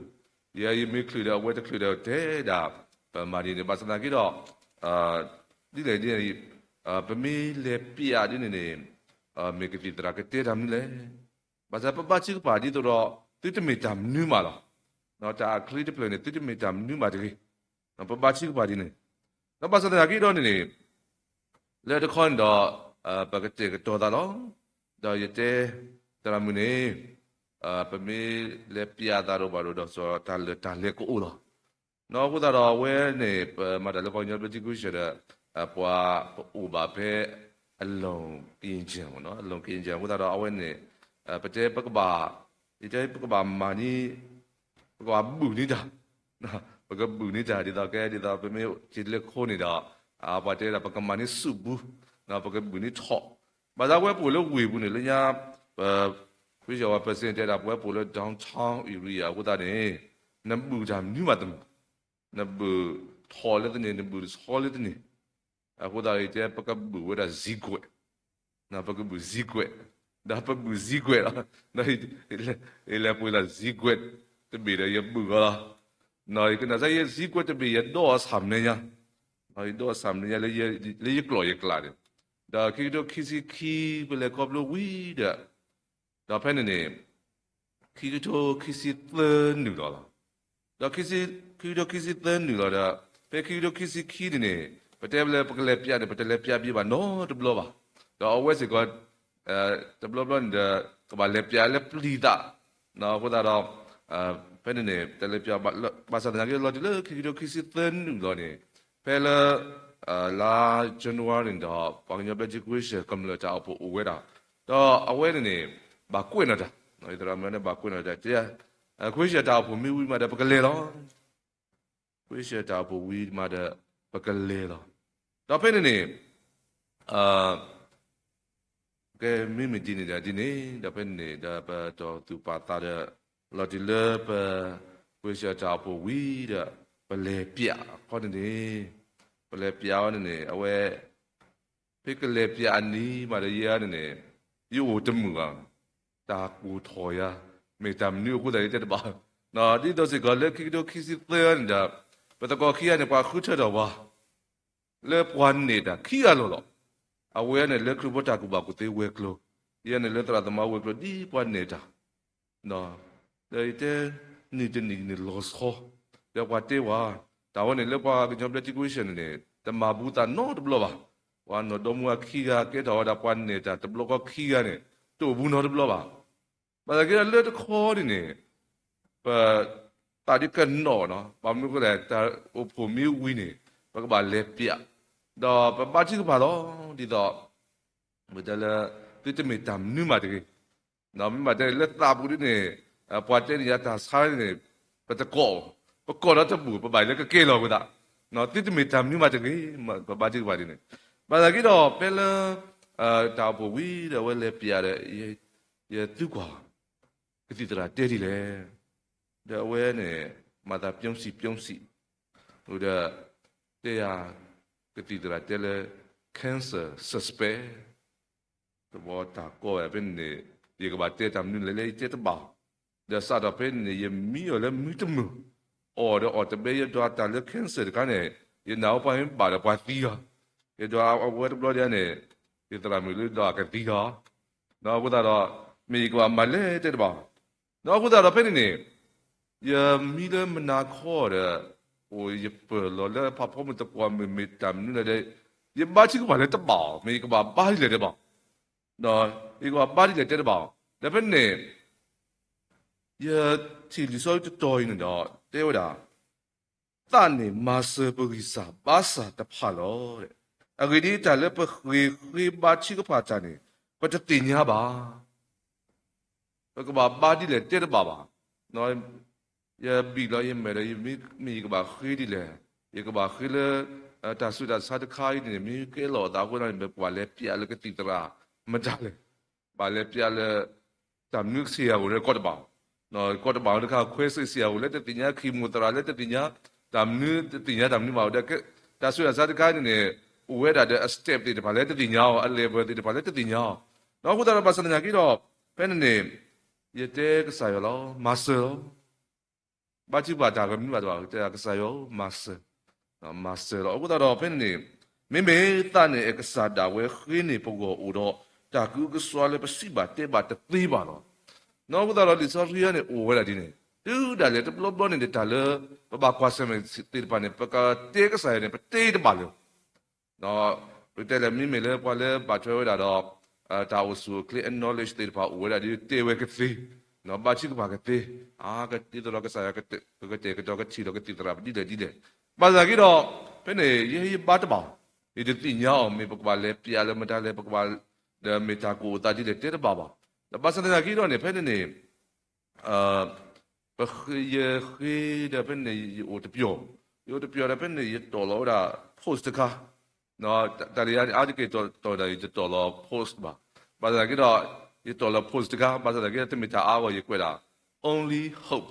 ယဲယမ့ၢ်ချုးဒီး အဝဲတချုးဒီး တဲဒၣ် ပမၤဒ်န့ၣ် ဘၣ်ဆၣ်သနာ်က့ဒီး ဒ်လဲၣ်ဒ်လဲၣ်, ပမ့ၢ်လဲၤပျးဒ်န့ၣ်န့ၣ် မ့ၢ်ကသံၣ်သရၣ်ကတဲတၢ်မနုၤလဲၣ်. ဘၣ်ဆၣ်ပဘါထုကဖၣ်ဒ်သိးဒီး သုတမ့ၢ်တၢ်မနုၤမးလီၤ. တၢ်အချံတဖျၢၣ်န့ၣ် သုတမ့ၢ်တၢ်မနုၤမးတဂ့ၤ. ပဘါထုကဖၣ်ဒ်န့ၣ်, ဒီးဘၣ်ဆၣ်သနာ်က့ဒီးန့ၣ်န့ၣ် လၢတခီန့ၣ်ဒီး ပကတဲာ်ကတီၤသးလီၤ. ဒီးယတဲ သရၣ်မုၣ်န့ၣ် ပမ့ၢ်လဲၤပျးသးဒီးဘၣ်ဒီး ဒီးစီၤတၢ်လၢာ်တၢ်လဲၤကအိၣ်လီၤ. အဃိသတးဒီးအဝဲန့ၣ် ပမၤတၢ်လၢပှၤကညီဘျၢထံခဝ့ၡၢၣ်ဒီး ပှၤပအိၣ်ဘၣ်ဖဲ အလီၢ်က့ၣ်ကၠၢ်မ့ၢ်နီၤ အလီၢ်က့ၣ်ကၠၢ် အဃိသတးဒီးအဝဲန့ၣ် ပတဲပကဘၣ် ယတဲပကဘၣ်မၤန့ၢ် ပကဘၣ်ဘုၣ်န့ၢ်တၢ် ပကဘုၣ်န့ၢ်တၢ် ဒ်သိးကဲဒ်သိးပမ့ၢ်ထံၣ်လၢခိန့ၣ်ဒီး ပှၤတဲဒၣ်ပကမၤန့ၢ်ဆူၣ်ပူၤ ပကဘုၣ်န့ၢ်ထီၣ် ဘၣ်ဆၣ်ဝဲပအိၣ်လၢဝ့ၢ်ပူၤန့ၣ် လၢညါ ပ ခဝ့ၡၢၣ်ဝဲ ပစ့တဲဒၣ် ပဝဲပအိၣ်လၢ downtown area အဃိသတးန့ၣ် နဘုၣ်တၢ်မနုၤမးတမုာ် နဘုၣ်ထီၣ်လၢတန့ၢ် နဘုၣ်တဆီလၢတန့ၢ် အဃိသတးဒီး ယတဲပကဘုၣ်ဝဲဒၣ် zigzag ပကဘုၣ် zigzag ဒီးပဘုၣ် zigzag လီၤ လဲၤပှ့ၤလီၤ zigzag တဘ့ၣ်ဒီးယဘုၣ်အီၤလီၤ. ယကနၣ်စၢ်ယဲ zigzag တဘ့ၣ် ယဒိးအီၤဆၣ်မနုၤညါ ယဒိးအီၤဆၣ်မနုၤညါ လၢယကျိာ်ယကျးန့ၣ် ဒီးခံကထိခံဆံခံ ပလဲၤခီဖျိဝံၤဒီး ဒီးဖဲန့ၣ်န့ၣ် ခံကထိခံဆံသၢနုာ်လီၤလီၤ. ဒီးခံကထိခံဆံသၢနုာ်လီၤဒီး ဖဲခံကထိခံဆံခံန့ၣ်န့ၣ် ပတဲလၢပကလဲၤပျးန့ၣ် ပတလဲၤပျးဘၣ်နီတဘျီဘၣ်. ဒီးအဝဲစ့ၢ်ကီး တဘျီဘျီန့ၣ်ဒီး ကဘၣ်လဲၤပျးလၢပျံၤသး အဃိသတးဒီး ဖဲန့ၣ်န့ၣ် တလဲၤပျး ဘၣ်ဆၣ်သနာ်က့ လီၤတုၤလၢခံကထိခံဆံသၢနုာ်လီၤန့ၣ် ဖဲလၢ လါ January န့ၣ်ဒီး ပှၤကညီဘျၢထံခဝ့ၡၢၣ် ကမျၢၢ်တၢ်အိၣ်ဖှိၣ်အိၣ်ဝဲဒၣ် ဒီးအဝဲန့ၣ်န့ၣ် ဘၣ်ကွဲးနီၣ်တၢ် သရၣ်မုၣ်န့ၣ် ဘၣ်ကွဲးနီၣ်တၢ် တဲ ခဝ့ၡၢၣ်တၢ်အိၣ်ဖှိၣ်မ့ၢ်ဝံၤမးဒီး ပကလဲၤလီၤ. ခဝ့ၡၢၣ်တၢ်အိၣ်ဖှိၣ်ဝံၤမးဒီး ပကလဲၤလီၤ. ဒီးဖဲန့ၣ်န့ၣ် ကဲ မ့မ့ၢ်ဒ်န့ၣ်ဒီးဒ်န့ၣ် ဒီးဖဲန့ၣ်န့ၣ် ဒီးပတီၢ်သူၣ်ပာ်သးဒီး လီၤတုၤလၢပ ခဝ့ၡၢၣ်တၢ်အိၣ်ဖှိၣ်ဝံၤဒီး ပလဲၤပျးအခီန့ၣ်န့ၣ် ပလဲၤပျးအီၤန့ၣ်န့ၣ် အဝဲ ဖဲကလဲၤပျးအနံၤမးဒီးယဲန့ၣ်န့ၣ် ယအိၣ်တမုာ်ဘၣ်, တၢ်ကိၢ်ထီၣ်ယၤ, မ့ၢ်တၢ်မနုၤအဃိသတးယတဲတဘၣ်, ဒ်သိးစ့ၢ်ကီးလၢခံကထိခံဆံသၢန့ၣ်ဒီး ပသကိးခံဂၤန့ၣ် ပှၤဃုထၢထီၣ်ပှၤ လၢပှၤနဲၣ်တၢ်ခံဂၤလီၤလီၤ. အဝဲန့ၣ်လၢခရံာ်ဖိတၢ်ကူၣ်ဘၣ်ကူၣ်သ့ဝဲၤကျိၤ, ယဲန့ၣ်လၢသရၣ်သမါဝဲၤကျိၤ ဒ်ပှၤနဲၣ်တၢ် ဒီးယတဲ နံၣ်တနံၣ်န့ၣ်လီၤဆီ, ဒီးပှၤတဲဝဲ, တၢ်ဝဲန့ၣ်လၢပှၤကညီဘျၢထံခဝ့ၡၢၣ်န့ၣ်န့ၣ် တမၤဘူးသးနီတဘျီဘၣ်. ပှၤနီၢ်ဒီမါဝၤခံဂၤကဲထီၣ်ဝဲဒၣ်ပှၤနဲၣ်တၢ်တဘျီဃီခံဂၤန့ၣ် တအိၣ်ဘူးနီတဘျီဘၣ်. ဘၣ်ဆၣ်က့ဒီးလၢတခီန့ၣ်န့ၣ် ပ သးဒ်ကနီၣ်နီၤ, ဘၣ်မနုၤအဃိလဲၣ် တၢ်အိၣ်ဖှိၣ်မ့ၢ်ဝံၤန့ၣ် ပကဘၣ်လဲၤပျး, ဒီးပဘါထုကဖၣ်လီၤ, ဒ်သိး ပတဲလၢ သုတမ့ၢ်တၢ်မနုၤမးတဂ့ၤ မ့ၢ်ဘၣ်တဲလၢသးပူၤဒ်န့ၣ် ပှၤတဲန့ၢ်ယၤတၢ်ဆါန့ၣ် ပတကိး, ပကိးဒီးတဘူး ပဘၣ်လၢကကဲလီၤဝဲသး, သုတမ့ၢ်တၢ်မနုၤမးတဂ့ၤ, ပဘါထုကဖၣ်ဒ်န့ၣ်, ဘၣ်သနာ်က့ဒီးဖဲလၢ တၢ်အိၣ်ဖှိၣ်ဝံၤဒီးအဝဲလဲၤပျးဒီး ယသံကွၢ် ကသံၣ်သရၣ်တဲဒ်လဲၣ်, ဒီးအဝဲန့ၣ် မၤသးပျိစံးပျိစံး, ဒီး တဲယၤ ကသံၣ်သရၣ်တဲလၢ cancer suspect တဘျီတၢ်ကီဝဲဖဲန့ၣ်န့ၣ် ယကဘၣ်တဲတၢ်မနုၤလဲၣ်လဲၣ် ယတဲတဘၣ်, ဒီးစးထီၣ်ဖဲန့ၣ်န့ၣ် ယမံအီၤလၢမုၢ်တမုာ်, အီၣ်ဒီးအီၣ်တဘဲ ယဒွးတၢ်လၢ cancer တခါန့ၣ် ယနာ်အီၤပှၤမ့ၢ်ဘၣ်ဒီးပှၤသံအီၤ, ယဒွးအဝဲတဘျီဒ်န့ၣ် ယသရၣ်မုၣ်လၢဒီးအကသံအီၤ, ဒီးအဃိသတးဒီး မ့ၢ်ယကဘၣ်မၤလဲၣ်တဲတဘၣ်, ဒီးအဃိသတးဒီးဖဲန့ၣ်န့ၣ် ယမံလၢမုၢ်နၤခီဒီး အိၣ်ယပၢၢ်လီၤလၢဖးဖီမုၢ်တကွီၢ်မုၢ်မ့ၢ်တၢ်မနုၤလဲၣ်ဒီး ယဘါထုကဖၣ်လၢတဘၣ်အီၤ, မ့ၢ်ယကဘၣ်ဘါဒ်လဲၣ်တဲဘၣ်, ယကဘၣ်ဘါဒ်လဲၣ်တဲတဘၣ်အီၤ, ဒီးဖဲန့ၣ် ယထံၣ်လံာ်စီဆှံတတီၤအံၤန့ၣ်ဒီး တဲဝဲဒၣ် သးန့ၣ်မၤစၢၤပဂံၢ်စၢ်ဘါစၢ်တဖၣ်လီၤ. အဂ့ၢ်ဒ်အံၤ တၢ်လၢပဂ့ၤဃ့ဘါထုကဖၣ်တၢ်န့ၣ် ပတသ့ၣ်ညါဘၣ်. ပကဘၣ်ဘါဒ်လဲၣ်တဲတဘၣ်ဘၣ်. ယဘံၣ်လီၤယမဲာ်ဒီး မ့ၢ်ယကဘၣ်ဃ့ဒ်လဲၣ်, ယကဘၣ်ဃ့လၢ တၢ်ဆူးတၢ်ဆါတခါအံၤန့ၣ် မ့ၢ်ကဲလီၤအသးအဃိန့ၣ် ပကဘၣ်လဲၤပျးလၢကသံၣ်သရၣ်မတၤလဲၣ်, ဘၣ်လဲၤပျးလၢ တၢ်မနုၤဆရာအိၣ်လၢကီၢ်တဘ့ၣ်, ကီၢ်တဘ့ၣ်တခါ ခွဲစိတ်ဆရာအိၣ်လၢတသ့ၣ်ညါ, ခီမီသရၣ်လၢတသ့ၣ်ညါ, တၢ်မနုၤတသ့ၣ်ညါတၢ်မနုၤဘၣ်, တၢ်ဆူးတၢ်ဆါတခါန့ၣ်န့ၣ် အိၣ်ဝဲဒၣ်ဒီးအ step သ့ၣ်တဖၣ်လၢတသ့ၣ်ညါအီၤ, အ level သ့ၣ်တဖၣ်လၢတသ့ၣ်ညါအီၤ, ဒီးအဃိသတးဒီးဘၣ်ဆၣ်သနာ်က့ဒီး ဖဲန့ၣ်န့ၣ် ယတဲကစၢ်ယွၤလီၤ, မၤစၢၤလီၤ ဘါထုကဖၣ်တၢ်ကမနုၤဘၣ်တဘၣ်, တဲကစၢ်ယွၤဧၢ မၤစၢၤ, မၤစၢၤလီၤ. အဃိသတးဒီးဖဲန့ၣ်န့ၣ် မ့မ့ၢ်သးန့ၣ် အကစၢ်ဒၣ်ဝဲဃ့န့ၢ်ပဂီၢ်အိၣ်ဒီး တၢ်ကအုကစွါလၢပစံးဘၣ်တဲဘၣ်တသ့ဘၣ်လီၤ. နီၢ်အဃိသတးဒီး လံာ်စီဆှံအံၤန့ၣ် အိၣ်ဝဲဒၣ်ဒ်န့ၣ် တုၤဒၣ်လဲာ်တဘျီဘျီန့ၣ်ဒီး တၢ်လၢပဘၣ်ကွၢ်ဆၢၣ်မဲာ်သ့ၣ်တဖၣ်န့ၣ် ပကတဲကစၢ်ယွၤန့ၣ် ပတဲတဘၣ်လၢၤ ပတဲလဲၣ် မ့မ့ၢ်လၢပှၤလၢဘၣ်ထွဲဝဲဒၣ်ဒီး တၢ်အိၣ်ဆူၣ်အိၣ်ချ့ အ knowledge သ့ၣ်တဖၣ်အိၣ်ဝဲဒၣ်ဒီး တဲဝဲကသ့, ဘါထုကဖၣ်ကသ့, အကဒ်သိးဒီးကစၢ်ယွၤ ကတဲာ်ကတီၤကထံၣ်ဒီးကသံၣ်သရၣ်ဒ်လဲၣ်ဒ်လဲၣ်. ဘၣ်ဆၣ်သနာ်က့ဒီး ဖဲန့ၣ် ယဟဲယဘါတဘၣ်, ယတသ့ၣ်ညါအီၤ မ့ၢ်ပကဘၣ်လဲၤပျးလၢမတၤလဲၣ် ပကဘၣ် ဒီးမ့ၢ်တၢ်ကအိၣ်သးဒ်လဲၣ်တဲတဘၣ်ဘၣ်. ဒီးဘၣ်ဆၣ်သနာ်က့ဒီးန့ၣ် ဖဲန့ၣ်န့ၣ် ပဃ့ ယဃ့ဒီးဖဲန့ၣ် ယအိၣ်တပျီၤ, ယအိၣ်တပျီၤဒီးဖဲန့ၣ် ယတီၣ်လီၤဝဲဒၣ် post တခါ, တၢ်လၢယၤန့ၣ် အါတက့ၢ်တီၣ်ဝဲဒၣ် ယတတီၣ်လီၤ post ဘၣ်. ဘၣ်ဆၣ်သနာ်က့ဒီး ယတီၣ်လီၤ post တခါ, ဘၣ်ဆၣ်သနာ်က့ဒီး တမ့ၢ်တၢ်အါအါဂီၢ် ယကွဲးဒၣ် only hope,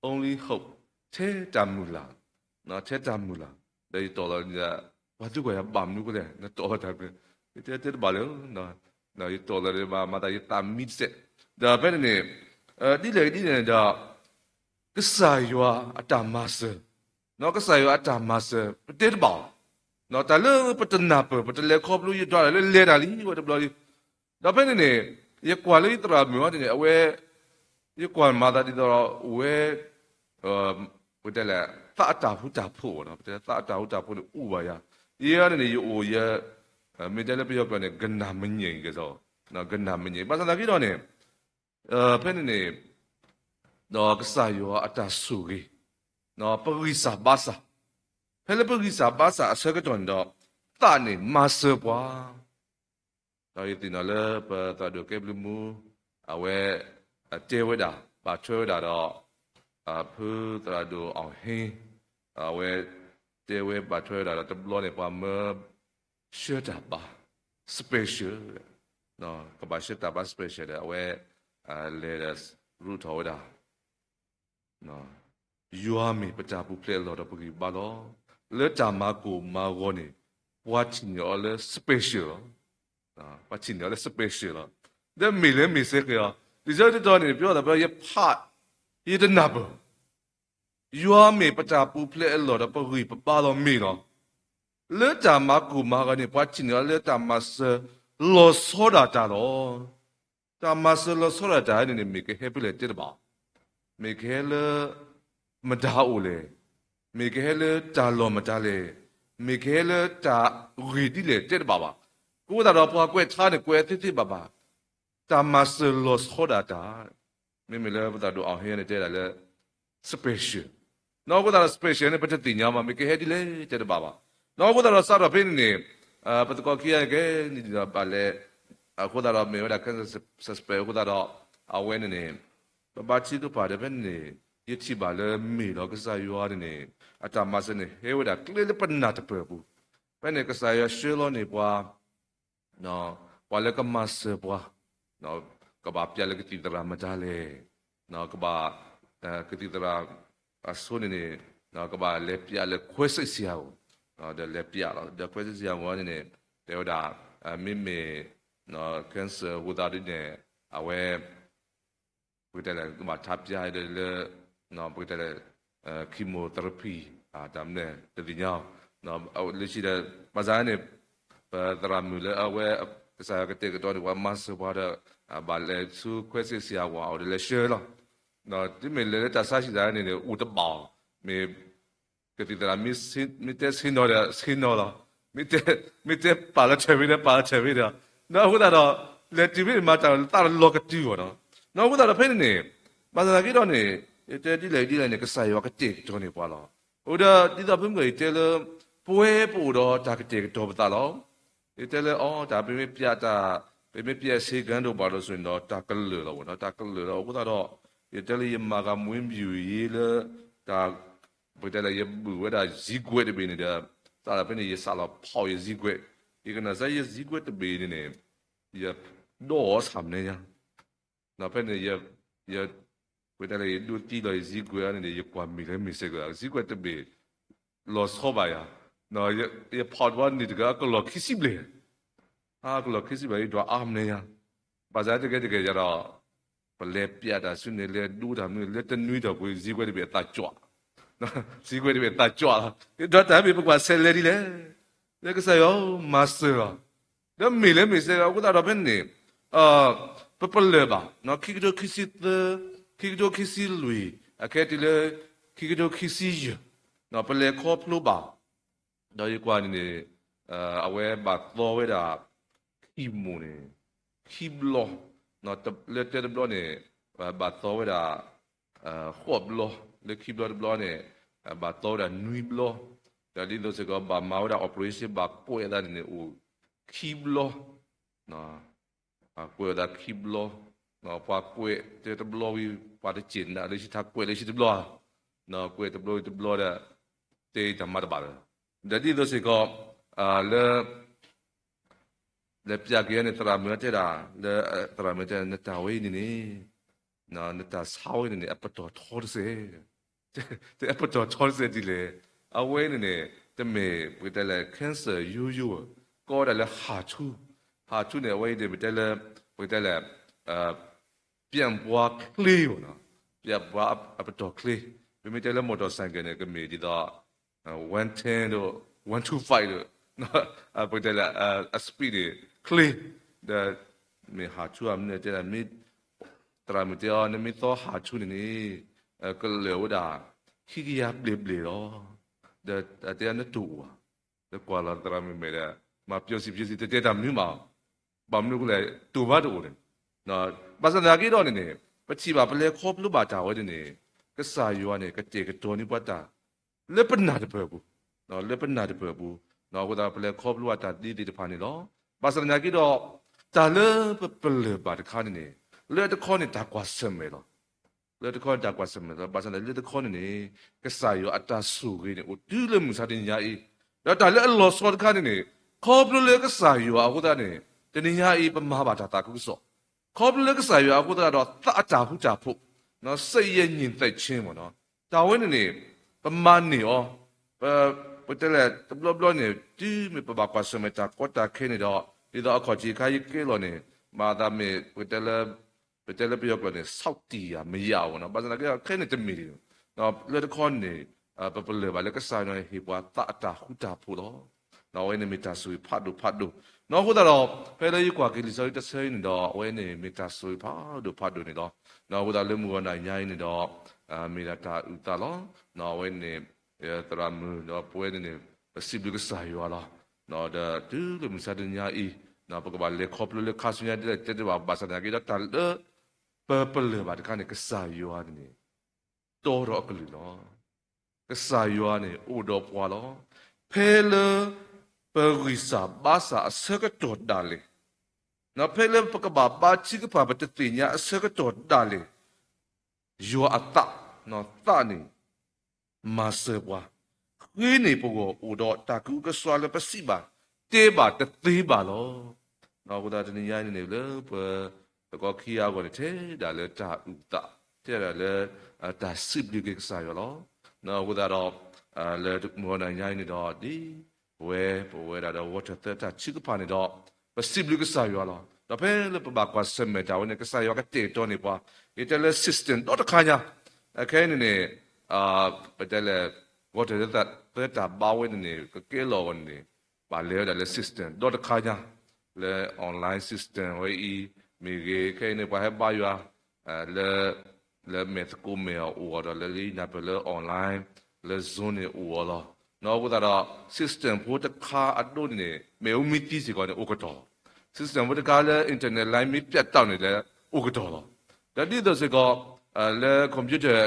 only hope, ထဲတၢ်မုၢ်လၢ်, ထဲတၢ်မုၢ်လၢ်, ဒီးယတီၣ်လီၤဒီး ပှၤသံကွၢ်ယၤ ဘၣ်မနုၤအဃိလဲၣ် နတီၣ်လီၤတၢ်မုၢ်လၢ်, ယတဲတဲတဘၣ်လၢၤ ယတီၣ်လီၤဒီး မၤသးယသးမံတစဲး, ဒီးဖဲန့ၣ်န့ၣ် ဒ်လဲၣ်ဒ်လဲၣ်န့ၣ်ဒီး ကစၢ်ယွၤအတၢ်မၤစၢၤ, ကစၢ်ယွၤအတၢ်မၤစၢၤ ပတဲတဘၣ်အီၤ, တၢ်လၢပတနၢ်ပၢၢ် ပတလဲၤခီဖျိ ယဒွးတၢ်လၢလဲၤတၢ်လံ ဝဲတဘျီလံ. ဒီးဖဲန့ၣ်န့ၣ် ယကွၢ်လၢယသရၣ်မုၣ်အံၤန့ၣ် အဝဲ ယကွၢ်မၤသးဒ်သိးဒီး အဝဲ ပတဲလဲၣ် သးအတၢ်ဃူတၢ်ဖိးဘၣ်နီၤ, ပတဲသးအတၢ်ဃူတၢ်ဖိးန့ၣ် အိၣ်ဘၣ်ယၤ, ယဲန့ၣ်န့ၣ် ယအိၣ်ယဲ မ့ၢ်တဲလၢပယီၤကျိာ်န့ၣ် ကနၣ်မငဲၢ်က့ၤ, ကနၣ်မငဲၢ်, ဘၣ်ဆၣ်သနာ်က့ဒီးန့ၣ် ဖဲန့ၣ်န့ၣ် ဒီးကစၢ်ယွၤအတၢ်ဆိၣ်ဂ့ၤ, ပဂံၢ်စၢ်ဘါစၢ်, ဖဲလၢပဂံၢ်စၢ်ဘါစၢ်အဆၢကတီၢ်န့ၣ်ဒီး သးန့ၣ်မၤစၢၤပှၤ ဒီးယသ့ၣ်နီၣ်လၢပသရၣ်ဒိၣ်ကဲဘျုးမူ အဝဲ တဲဝဲဒၣ် ဘၣ်ထွဲဝဲဒၣ်ဒီး ဖုသရၣ်ဒိၣ်အီၣ်ဟ့, အဝဲ တဲဝဲဘၣ်ထွဲဝဲဒၣ်ဒီးတဘျီန့ၣ် ပှၤမၢ ဆှၢတၢ်ဘါ special, ကဘၣ်ဆှၢတၢ်ဘါ special ဒီး အဝဲ လဲၤဒီး ရူးထီၣ်ဝဲဒၣ် ယွၤမ့ၢ်ပတၢ်ပူၤဖျဲးအလီၢ်ဒီးပဂံၢ်ပဘါလီၤ. လၢတၢ်မၤကိၢ်မၤဂီၤန့ၣ် ပှၤထံၣ်န့ၢ်အီၤလၢ special လီၤ. ပှၤထံၣ်န့ၢ်အီၤလၢ special လီၤ. ဒီးမ့ၢ်လၢမ့ၢ်စ့ၢ်ကီးအီၤ လံာ်စီဆှံတတီၤန့ၣ် ပယီၤသးပယီၤ ယဖး ယတနၢ်ပၢၢ် ယွၤမ့ၢ်ပတၢ်ပူၤဖျဲးအလီၢ်ဒီးပဂံၢ်ပဘါလီၤမ့ၢ်လီၤ. လၢတၢ်မၤကိၢ်မၤဂီၤန့ၣ် ပှၤထံၣ်န့ၢ်အီၤလၢတၢ်မၤစၢၤလီၤဆီဒၣ်တၢ်လီၤ. တၢ်မၤစၢၤလီၤဆီဒၣ်တၢ်န့ၣ်န့ၣ် မ့ၢ်ကဟဲဖဲလဲၣ်တဲတဘၣ်, မ့ၢ်ကဟဲလၢ မတၤအိၣ်လဲၣ်, မ့ၢ်ကဟဲလၢတၢ်လီၢ်မတၤလဲၣ်, မ့ၢ်ကဟဲလၢတၢ်ဂ့ၢ်ဒ်လဲၣ်တဲတဘၣ်ဘၣ်. အဃိသတးဒီးပှၤကွဲးထါန့ၣ် ကွဲးသ့သ့ဘၣ်ဘၣ် တၢ်မၤစၢၤလီၤဆီဒၣ်တၢ်, မ့မ့ၢ်လၢပသရၣ်ဒိၣ်အီၣ်ဟ့န့ၣ်တဲဒၣ်လၢ special, နီၢ်အဃိသတးဒီး special န့ၣ် ပတသ့ၣ်ညါဘၣ် မ့ၢ်ကဟဲဒ်လဲၣ်တဲတဘၣ်ဘၣ်. နီၢ်အဃိသတးဒီးစးထီၣ်ဖဲန့ၣ်န့ၣ် ပသကိးခံဂၤန့ၣ်ကဲန့ၣ်ဒီးဘၣ်လဲၤ, အဃိသတးဒီးမ့ၢ်ဝဲဒၣ် cancer suspect အဃိသတးဒီး အဝဲန့ၣ်န့ၣ် ပဘါထုကဖၣ်ဒီးဖဲန့ၣ်န့ၣ် ယထံၣ်ဘၣ်လၢမ့ၢ်လီၤကစၢ်ယွၤန့ၣ်န့ၣ် အတၢ်မၤစၢၤန့ၣ် ဟဲဝဲဒၣ်ကျဲလၢပနၢ်တပၢၢ်အပူၤ, ဖဲန့ၣ်ကစၢ်ယွၤဆှၢလီၤန့ၢ်ပှၤ ပှၤလၢကမၤစၢၤပှၤ, ကဘၣ်ပျးလၢကသံၣ်သရၣ်မတၤလဲၣ်, ကဘၣ် ကသံၣ်သရၣ်အဆိန့ၣ်န့ၣ် ကဘၣ်လဲၤပျးလၢခွဲစိတ်ဆရာဝန်, ဒီးလဲၤပျးလီၤ ဒီးခွဲစိတ်ဆရာဝန်န့ၣ်န့ၣ် တဲဝဲဒၣ် မ့မ့ၢ် cancer အဃိသတးဒ်န့ၣ် အဝဲ ပကတဲလဲၣ် ကဘၣ်ထါပျးဒီးလၢ ပကတဲလဲၣ် chemotherapy တၢ်မနုၤတသ့ၣ်ညါအီၤ လၢခံဒီး ဘၣ်ဆၣ်န့ၣ် ပသရၣ်မုၣ်လၢအဝဲ ကစၢ်ယွၤကတဲာ်ကတီၤန့ၢ်ပှၤမၤစၢၤပှၤဒီး ဘၣ်လဲၤဆူခွဲစိတ်ဆရာဝန်အအိၣ်ဒီးလဲၤဆှၢလီၤ. တုၤမ့ၢ်လဲၤလၢတၢ်ဆါဟံၣ်သးန့ၣ်န့ၣ် အိၣ်တဘၣ်အီၤ မ့ၢ် ကသံၣ်သရၣ် မ့ၢ်တဲဆ့ၣ်နီၤဒီးဆ့ၣ်နီၤလီၤ, မ့ၢ်တဲပာ်လီၤထဲးဝဲဒီးပာ်လီၤထဲးဝဲဒီး, နီၢ်အဃိသတးဒီး လဲၤတုၤဖဲန့ၣ်မၤတၢ်လၢသးလီၤကတုၤအီၤနီၤ, နီၢ်အဃိသတးဒီးဖဲန့ၣ်န့ၣ် ဘၣ်ဆၣ်သနာ်က့ဒီးန့ၣ် ယတဲဒ်လဲၣ်ဒ်လဲၣ်န့ၣ် ကစၢ်ယွၤကတဲာ်ကတီၤန့ၢ်ပှၤလီၤ. အဃိဒီးဒ်သိးဖုမုၢ်ဂီၤယတဲလၢ ပဝဲပအိၣ်ဒီးတၢ်ကတဲာ်ကတီၤပသးလီၤ. ယတဲလၢအီၤ တၢ်ပမ့ၢ်ပျးတၢ် ပမ့ၢ်ပျးဆေးခန်းတို့ဘာတို့ဆိုရင်ဒီး တၢ်ကလၢာ်လီၤဝဲနီၤ, တၢ်ကလၢာ်လီၤ. အဃိသတးဒီး ယတဲလၢယမၤဂၤမွေးမြူရေးလၢ တၢ် ပကတဲလၢယဘုၣ်ဝဲဒၣ် ဈေးကွက် တဘ့ၣ်န့ၣ်ဒီး စးထီၣ်ဖဲန့ၣ် ယစးလီၤဖီၣ်ယ ဈေးကွက်, ယကနၣ်စၢ်ယ ဈေးကွက် တဘ့ၣ်န့ၣ်န့ၣ် ယဒီးအီၤဆၣ်မနုၤညါ, ဖဲန့ၣ် ယ ပကတဲလၢယဒိးသံလီၤယ ဈေးကွက် န့ၣ်န့ၣ် ယကွၢ်မ့ၢ်လၢမ့ၢ်စ့ၢ်ကီး ဈေးကွက် တဘ့ၣ် လီၤဆီဘၣ်ယၤ, ယဖီၣ်တဘျီန့ၣ်တဂၤ အကလီၢ်ခံဆံဘျဲၣ် အကလီၢ်ခံဆံဘျဲၣ် ယဒွးအါမနုၤညါ, ဘၣ်ဆၣ်တကဲတကဲယၤဒီး ပလဲၤပျးတၢ်ဆူန့ၣ် လဲၤဒိတၢ်မနုၤ လၢတနွံတီၢ်ပူၤ ဈေးကွက် တဘ့ၣ်အသးကွၢ်, ဈေးကွက် တဘ့ၣ်အသးကွၢ်လီၤ. ယဒွးတၢ်မ့ၢ်ပကွၢ်ဆဲးလဲၤဒ်လဲၣ်, လၢကစၢ်ယွၤမၤစၢၤလီၤ. ဒီးမ့ၢ်လၢမ့ၢ်စ့ၢ်ကီး အဃိသတးဒီးဖဲန့ၣ် ပပလၢၢ်ဘၣ်, ခံကထိခံဆံသၢ, ခံကထိခံဆံလွံၢ်, အခဲတုၤလၢ ခံကထိခံဆံယဲၢ်, ပလဲၤခီဖျိဘၣ်, ဒီးယကွၢ်န့ၣ်န့ၣ် အဝဲဘၣ်သီဝဲဒၣ် ခံမိၢ်န့ၣ် ခံဘျီ, လၢတဲတဘျီန့ၣ် ဘၣ်သီဝဲဒၣ် ဃိးဘျီ, လၢခံဘျီတဘျီန့ၣ် ဘၣ်သီဝဲဒၣ်နွံဘျီ, ဒီးဒ်သိးစ့ၢ်ကီး ဘၣ်မၤဝဲဒၣ် operation ဘၣ်ကွဲးအသးန့ၣ်န့ၣ် အိၣ်ခံဘျီ, ကွဲးအသးခံဘျီ, ပှၤကွဲးတဲတဘျီဝံၤ ပှၤတစ့ၢ်နးလၢဆံထါကွဲးလၢဆံတဘျီ, ကွဲးတဘျီဝံၤတဘျီဒီး တဲတၢ်မၤတဘၣ်လၢၤ, ဒီးဒ်သိးစ့ၢ်ကီး လၢ လဲၤပျးက့ၤန့ၣ် သရၣ်မုၣ်တဲဒၣ်, လၢသရၣ်မုၣ်တဲ နတၢ်ဝဲအံၤန့ၣ်န့ၣ်, နတၢ်ဆါဝဲန့ၣ်န့ၣ် အပတီၢ်ထီတစဲး, တဲအပတီၢ်ထီတစဲးဒ်လဲၣ်, အဝဲန့ၣ်န့ၣ် တမ့ၢ်ပကတဲလၢ cancer ယိယိ, ကိးဝဲဒၣ်လၢ ဟးထူ, ဟးထူန့ၣ် အဝဲအံၤန့ၣ် ပတဲလၢ ပကတဲလၢ ပျံၣ်ပှၤချ့မ့ၢ်နီၤ, ပျံၣ်ပှၤအပတီၢ်ချ့, ပမ့ၢ်တဲလၢ မော်တော်ဆိုင်ကယ်န့ၣ် ကမ့ၢ်ဒ်သိး one ten ဒီး one two five ဒီး ပကတဲလၢ အ speed န့ၣ် ချ့, ဒီး မ့ၢ်ဟးထူအမနုၤတဲဒၣ် မ့ၢ် သရၣ်မုၣ်တဲအီၤ နမ့ၢ်သီဟးထူန့ၣ်န့ၣ် ကလၢာ်ဝဲဒၣ် ခံကယၤဘျဲၣ်ဘျဲၣ်လီၤ, ဒီးတဲနတိၢ်အိၣ်ဧါ, ဒီးကွၢ်လီၤသရၣ်မုၣ်မဲာ်ဒီး မၤပျီစံးပျီစံး တတဲတၢ်မနုၤမး, ဘၣ်မနုၤအဃိလဲၣ် တိၢ်ဘၣ်တအိၣ်န့ၣ်, ဘၣ်ဆၣ်သနာ်က့ဒီးန့ၣ်န့ၣ် ပထံၣ်ဘၣ်ပလဲၤခီဖျိဘၣ်တၢ်ဝဲန့ၣ်န့ၣ် ကစၢ်ယွၤန့ၣ် ကတဲာ်ကတီၤန့ၢ်ပှၤတၢ် လၢပနၢ်တပၢၢ်အပူၤ, လၢပနၢ်တပၢၢ်အပူၤ, အဃိသတး ပလဲၤခီဖျိဘၣ်တၢ်ဒ်သ့ၣ်တဖၣ်န့ၣ်လီၤ. ဘၣ်ဆၣ်သနာ်က့ဒီး တၢ်လၢပပလၢၢ်ဘၣ်တခါန့ၣ်န့ၣ် လၢတခီန့ၣ်တၢ်ကွၢ်ဆၢၣ်မဲာ်လီၤ. လၢတခီန့ၣ်တၢ်ကွၢ်ဆၢၣ်မဲာ်လီၤ. ဘၣ်ဆၣ်သနာ်က့လၢတခီန့ၣ်န့ၣ် ကစၢ်ယွၤအတၢ်ဆိၣ်ဂ့ၤန့ၣ် အိၣ်တုၤလၢမုၢ်ဆါတနံၤညါအံၤ, ဒီးတၢ်လၢအလီၤဆီတခါန့ၣ်န့ၣ် ခီဖျိလၢကစၢ်ယွၤအဃိသတးန့ၣ် တနံၤညါအံၤ ပမၤဘၣ်တၢ်သးခုကစီၣ် ခီဖျိလၢကစၢ်ယွၤအဃိသတးဒီး သးအတၢ်ဃူတၢ်ဖိး, စိတ်ရဲ့ငြိမ်သက်ခြင်းမ့ၢ်နီၤ, တၢ်ဝဲန့ၣ်န့ၣ် ပမၤန့ၢ်အီၤ, ပ ပတဲလဲၣ် တဘျီဘျီန့ၣ် တုၤမ့ၢ်ပဘၣ်ကွၢ်ဆၢၣ်မဲာ်တၢ်ကီတၢ်ခဲန့ၣ်ဒီး ဒ်သိးအခီၣ်ထံးခါယကဲလီၤန့ၣ် မၤသးမ့ၢ် ပတဲလၢ ပတဲလၢပယီၤကျိာ်န့ၣ် ဆောက်တည်ရာမရဘူးနီၤ, ဘၣ်ဆၣ်သနာ်က့ခဲန့ၣ်တမ့ၢ်ဒ်န့ၣ်, လၢတခီန့ၣ် ပပလၢၢ်ဘၣ်လၢကစၢ်ယွၤန့ၣ် ဟ့ၣ်ပှၤသးအတၢ်ဃူတၢ်ဖိးလီၤ. အဝဲန့ၣ်မ့ၢ်တၢ်ဆိၣ်ဂ့ၤဖးဒိၣ်ဖးဒိၣ်နီၤ, အဃိသတးဒီး ဖဲလၢယကွၢ်က့ၤလံာ်စီဆှံတဆၢအံၤန့ၣ်ဒီး အဝဲန့ၣ်မ့ၢ်တၢ်ဆိၣ်ဂ့ၤဖးဒိၣ်ဖးဒိၣ်န့ၣ်လီၤ. အဃိသတးလၢမုၢ်ဂီၤနၤညါအံၤန့ၣ်ဒီး မ့ၢ်ဒၣ်တၢ်အုၣ်သးလီၤ. အဝဲန့ၣ် သရၣ်မုၣ်ဒီးပဝဲန့ၣ်န့ၣ် ပစံးဘျုးကစၢ်ယွၤလီၤ. ဒီးတုၤလၢမုၢ်ဆါတနံၤညါအံၤ ပကဘၣ်လဲၤခီဖျိလၢခါဆူညါဒ်လဲၣ်တဲတဘၣ် ဘၣ်ဆၣ်သနာ်က့ဒီးတၢ်လၢ ပပလၢၢ်ဘၣ်တခါန့ၣ် ကစၢ်ယွၤန့ၣ်န့ၣ် တီဒီးအကလုၢ်လီၤ. ကစၢ်ယွၤန့ၣ် အိၣ်ဒီးပှၤလီၤ. ဖဲလၢ ပဂံၢ်စၢ်ဘါစၢ်အဆၢကတီၢ်ဒၣ်လဲာ်, ဖဲလၢပကဘၣ်ဘါထုကဖၣ်ပတသ့ၣ်ညါအဆၢကတီၢ်ဒၣ်လဲာ်, ယွၤအသး, သးန့ၣ် မၤစၢၤပှၤ, ဃ့န့ၢ်ပဂီၢ်အိၣ်ဒီးတၢ်ကအုကစွါလၢပစံးဘၣ်တဲဘၣ်တသ့ဘၣ်လီၤ. အဃိသတးတနံၤညါအံၤန့ၣ်လၢပ တကီခံအဂီၢ်န့ၣ် ထဲဒၣ်လၢတၢ်အုၣ်သး, ထဲဒၣ်လၢ တၢ်စံးဘျုးက့ၤကစၢ်ယွၤလီၤ. အဃိသတးဒီး လၢမုၢ်ဂီၤနၤညါအံၤန့ၣ်ဒီး ဒ်ပဝဲ ပဝဲဒၣ်ဒီး Water သၢတၢ်ထုကဖၣ်န့ၣ်ဒီး ပစံးဘျုးကစၢ်ယွၤလီၤ. ဒီးဖဲလၢပဘၣ်ကွၢ်ဆၢၣ်မဲာ်တၢ်ဝဲန့ၣ် ကစၢ်ယွၤကတဲာ်ကတီၤန့ၢ်ပှၤ, ယတဲလၢ system ဒီတခါညါ, အခဲအံၤန့ၣ်န့ၣ် ပတဲလဲၣ် Water သၢတၢ်ဘါဝဲန့ၣ်န့ၣ် ကကဲလီၤအဂီၢ်န့ၣ်န့ၣ် ဘၣ်လဲၤဝဲဒၣ်လၢ system ဒီတခါညါ, လၢ online system ဝဲအံၤမ့ၢ်ဂ့ၤ, ခဲအံၤန့ၣ် ပှၤဟဲဘါယွၤ လၢ လၢမဲာ်သကိးမဲာ်အအိၣ်အီၤဒီး လၢလၢယနၢ်ပၢၢ်လၢ online လၢ Zoom န့ၣ်အိၣ်အီၤလီၤ. အဃိသတးဒီး system ဖိတခါအဒိန့ၣ်န့ၣ် မ့ၣ်အူမ့ၢ်သံစ့ၢ်ကီးန့ၣ် အိၣ်ကတီၢ်လီၤ. system ဖိတခါလၢ internet line မ့ၢ်ပျက်တောက်န့ၣ်လဲၣ် အိၣ်ကတီၢ်လီၤ. ဒီးဒ်သိးစ့ၢ်ကီး လၢ computer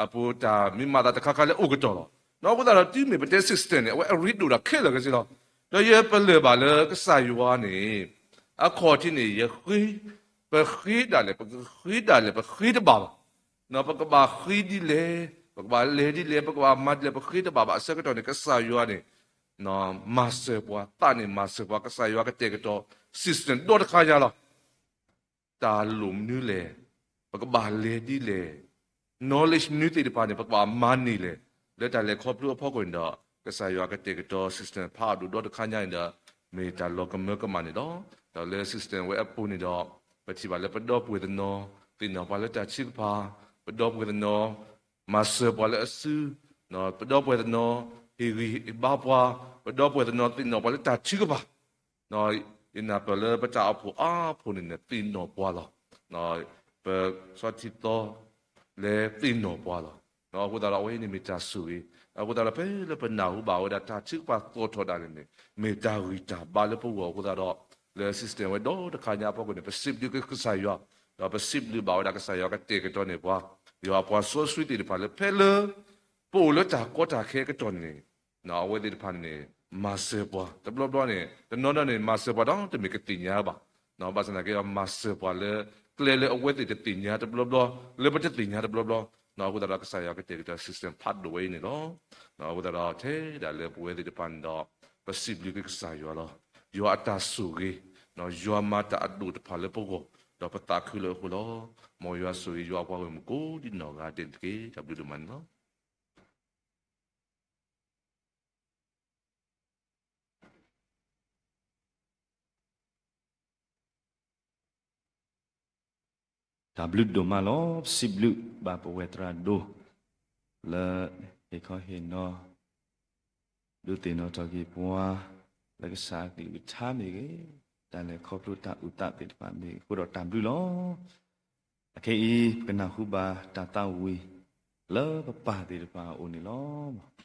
အပူၤတၢ်မ့ၢ်မၤသးတခါခါလၢအိၣ်ကတီၢ်လီၤ. အဃိသတးဒီးတုၤမ့ၢ်ပတဲ system န့ၣ် အဝဲအရ့ဒိၣ်ဒၣ်ခဲလၢာ်ခဲဆ့လီၤ. ဒီးယပလၢၢ်ဘၣ်လၢကစၢ်ယွၤန့ၣ် အခီၣ်ထံးန့ၣ် ယဃ့, ပဃ့ဒၣ်လဲာ် ပကဃ့ဒၣ်လဲာ် ပဃ့တဘၣ်ဘၣ်. ပကဘၣ်ဃ့ဒ်လဲၣ်, ပကဘၣ်လဲၤဒ်လဲၣ်, ပကဘၣ်မၤဒ်လဲၣ် ပဃ့တဘၣ်ဘၣ်. အဆၢကတီၢ်န့ၣ် ကစၢ်ယွၤန့ၣ် မၤစၢၤပှၤ, သးန့ၣ်မၤစၢၤပှၤ, ကစၢ်ယွၤကတဲာ်ကတီၤ system ဒီတခါညါလီၤ. တၢ်လိၣ်မနုၤလဲၣ်, ပကဘၣ်လဲၤဒ်လဲၣ်, knowledge မနုၤသ့ၣ်တဖၣ်န့ၣ် ပကဘၣ်မၤန့ၢ်လဲၣ်, လၢတၢ်လဲၤခီဖျိအဖီခိၣ်န့ၣ်ဒီး ကစၢ်ယွၤကတဲာ်ကတီၤ system ဖးဒိၣ်ဒီတခါညါန့ၣ်ဒီး မ့ၢ်တၢ်လီၤကမၢကမၣ်န့ၣ်လီၤ. ဒီးလၢ system ဝဲအပူၤန့ၣ်ဒီး ပထံၣ်ဘၣ်လၢပဒီပုၢ်ဝဲၢ်တနီၤ သ့ၣ်နီၣ်ပှၤလၢတၢ်ထုကဖၣ်, ပဒီပုၢ်ဝဲၢ်တနီၤ မၤစၢၤပှၤလၢအစု, ပဒီပုၢ်ဝဲၢ်တနီၤ ဟ့ၣ်ဂံၢ်ဟ့ၣ်ဘါပှၤ, ပဒီပုၢ်ဝဲၢ်တနီၤ သ့ၣ်နီၣ်ပှၤလၢတၢ်ထုကဖၣ် ယနၢ်ပၢၢ်လၢပတၢ်အိၣ်ဖှိၣ်အါဖှိၣ်န့ၣ်န့ၣ် သ့ၣ်နီၣ်ပှၤလီၤ. ပဆီၣ်ထံသီ လဲၤသ့ၣ်နီၣ်ပှၤလီၤ. အဃိသတးဒီး အဝဲအံၤန့ၣ်မ့ၢ်တၢ်ဆိၣ်ဂ့ၤ. အဃိသတးဒီး ဖဲလၢပနၢ်ဟူဘၣ်ဝဲဒၣ်တၢ်ထုကဖၣ်သီၣ်ထီၣ်ဒၣ်န့ၣ်န့ၣ် မ့ၢ်တၢ်ဂံၢ်တၢ်ဘါလၢပဂီၢ်အဃိသတးဒီး လၢ system ဝဲဒီတခါညါအဖီခိၣ်န့ၣ် ပစံးဘျုးကစၢ်ယွၤ, ဒီးပစံးဘျုးဘၣ်ဝဲဒၣ်ကစၢ်ယွၤကတဲာ်ကတီၤန့ၢ်ပှၤ, ယွၤအပှၤစီဆှံသ့ၣ်တဖၣ်လၢဖဲလၢ ပအိၣ်လၢတၢ်ကီတၢ်ခဲအကတီၢ်န့ၣ် အဝဲသ့ၣ်တဖၣ်န့ၣ် မၤစၢၤပှၤ တဘျီဘျီန့ၣ် တနီၤနီၤန့ၣ် မၤစၢၤပှၤဒီးတမ့ၢ်ကသ့ၣ်ညါဘၣ်. ဘၣ်ဆၣ်သနာ်က့ဒီး မၤစၢၤပှၤလၢ ကျဲလၢအဝဲသ့ၣ်တသ့ၣ်ညါတဘျီဘျီ လၢပတသ့ၣ်ညါတဘျီဘျီ, အဃိသတးဒီးကစၢ်ယွၤကတဲာ်ကတီၤ system ဖးဒိၣ်ဝဲအံၤန့ၣ်လီၤ. အဃိသတးဒီးထဲဒၣ်လၢပဝဲသ့ၣ်တဖၣ်န့ၣ်ဒီး ပစံးဘျုးက့ၤကစၢ်ယွၤလီၤ. ယွၤအတၢ်ဆိၣ်ဂ့ၤ, ယွၤမၤတၢ်အဒိၣ်တဖၣ်လၢပဂီၢ်, ဒီးပသးခုလၢအဃိလီၤ. မ်ယွၤဆိၣ်ဂ့ၤယွၤအပှၤဂီၢ်မုၢ်ကိးဒ်နီၢ်ဂၤဒဲးန့ၣ်တက့ၢ်. တၢ်ဘျုးဒိၣ်မးန့ၣ်လီၤ. တၢ်ဘျုးဒိၣ်မးလီၤ. ပစံးဘျုးဘၣ်ပဝဲသရၣ်ဒိၣ် လၢဟ့ၣ်ခီဟ့ၣ်နီၤ ဒုးသ့ၣ်နီၣ်ထီၣ်က့ၤပှၤ လၢကစၢ်အကလုၢ်ကထါမ့ၢ်ဂ့ၤ, တၢ်လဲၤခီဖျိတၢ်အုၣ်သးသ့ၣ်တဖၣ်မ့ၢ်ဂ့ၤ, အဃိဒီးတၢ်ဘျုးလီၤ. အခဲအံၤ ပကနၢ်ဟူဘၣ်တၢ်သးဝံၣ် လၢပပၢ်သ့ၣ်တဖၣ်အအိၣ်န့ၣ်လီၤ.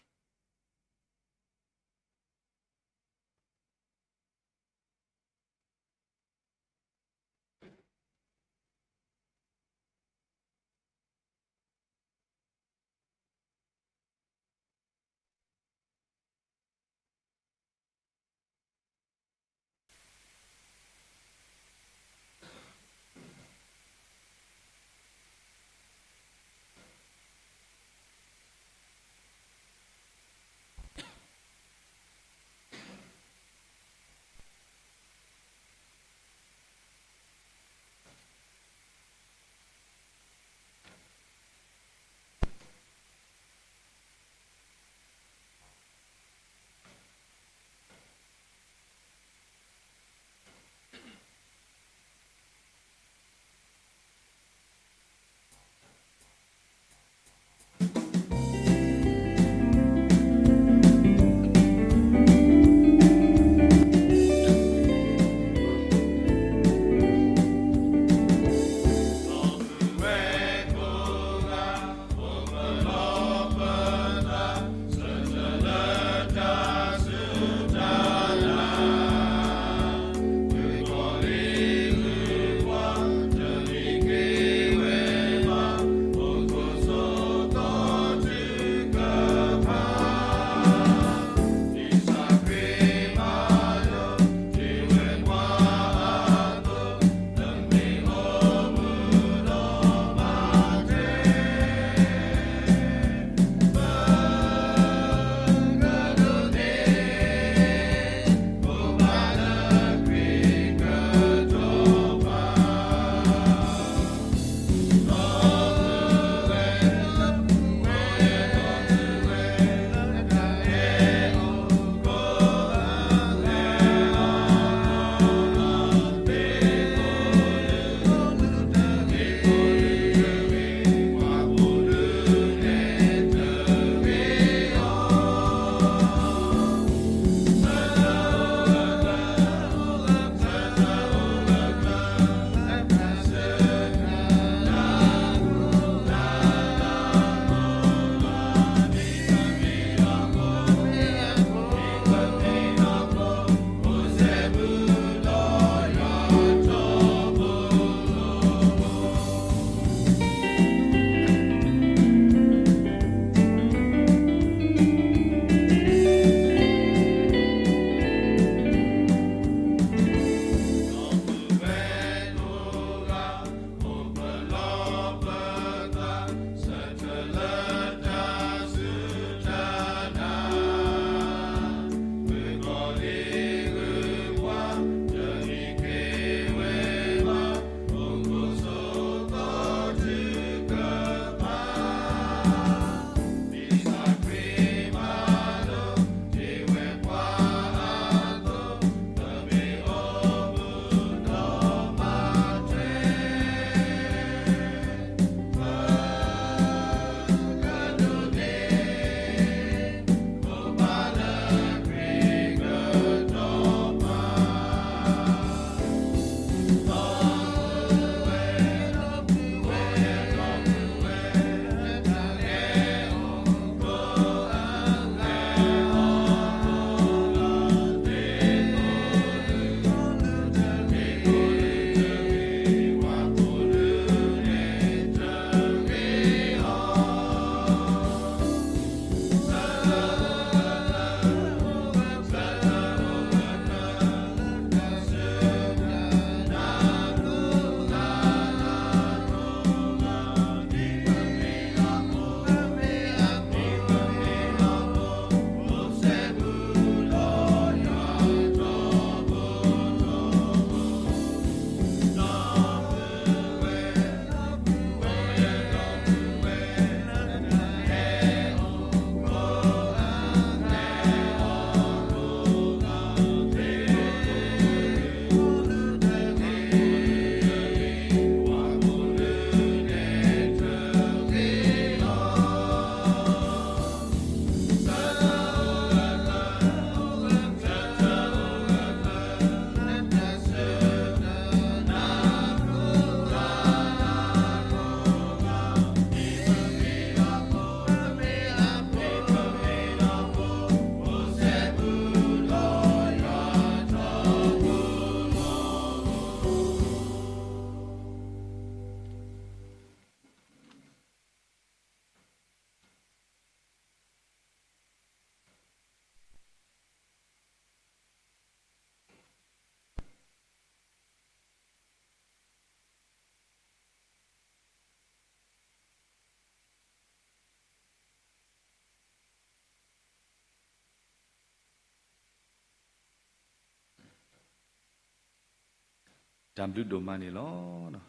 တၢ်ဘျုးဒိၣ်မးန့ၣ်လီၤ.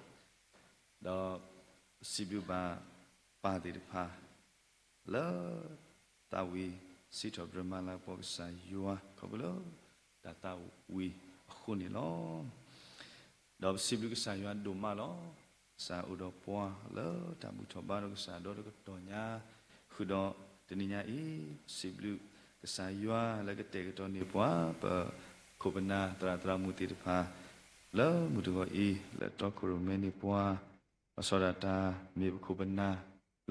ဒီးစံးဘျုးဘၣ်ပၢ်သ့ၣ်တဖၣ် လၢ သးဝံၣ်စံးထီၣ်ပတြၢၤမၤလၤကပီၤကစၢ်ယွၤ ခီဖျိလၢ တၢ်သးဝံၣ်အဃိန့ၣ်လီၤ. ဒီးပစံးဘျုးကစၢ်ယွၤဒိၣ်မးလီၤ. ကစၢ်အိၣ်ဒီးပှၤလၢတၢ်ဘူၣ်ထီၣ်ဘါထီၣ်ကစၢ်ဒီတကတီၢ်ညါ, ဃုာ်ဒီးတနံၤညါအံၤ ပစံးဘျုးကစၢ်ယွၤလၢကတဲာ်ကတီၤန့ၢ်ပှၤ ပခိၣ်ပနၢ်သရၣ်သရၣ်မုၣ်သ့ၣ်တဖၣ် လၢမုၢ်တဂီၤအံၤ လၢတီခိၣ်ရိၣ်မဲန့ၢ်ပှၤ လီၤဆီဒၣ်တၢ်မ့ၢ်ပခိၣ်ပနၢ်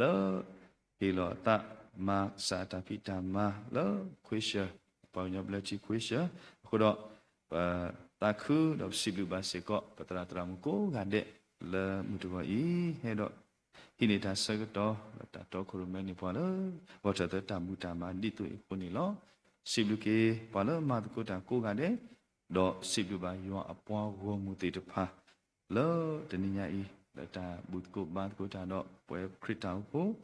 လၢ ဟ့ၣ်လီၤအသးမၤကစၢ်အတၢ်ဖံးတၢ်မၤလၢ ခွ့ၡၢၣ် ပှၤကညီဘျၢထံခွ့ၡၢၣ်, အဃိဒီး ပသးခုဒီးပစံးဘျုးဘၣ်စ့ၢ်ကီး ပသရၣ်သရၣ်မုၣ်ကိးဂၤဒဲး လၢမုၢ်တဂီၤအံၤ ဟဲဒီး ဟံးန့ၢ်တၢ်ဆၢကတီၢ် လၢတၢ်တီခိၣ်ရိၣ်မဲန့ၢ်ပှၤလၢ ဂီၢ်ထၢၣ်သၢတၢ်ဘူၣ်တၢ်ဘါဒ်သိးအံၤအဃိန့ၣ်လီၤ. စံးဘျုးက့ၤပှၤလၢမၤသကိးတၢ်ကိးဂၤဒဲး, ဒီးစံးဘျုးဘၣ်ယွၤအပှၤဂီၢ်မုၢ်သ့ၣ်တဖၣ် လၢတနံၤညါအံၤ လၢတၢ်ဘူၣ်သကိးဘါသကိးတၢ်ဒီးပဝဲခရံာ်တၢ်အိၣ်ဖှိၣ်,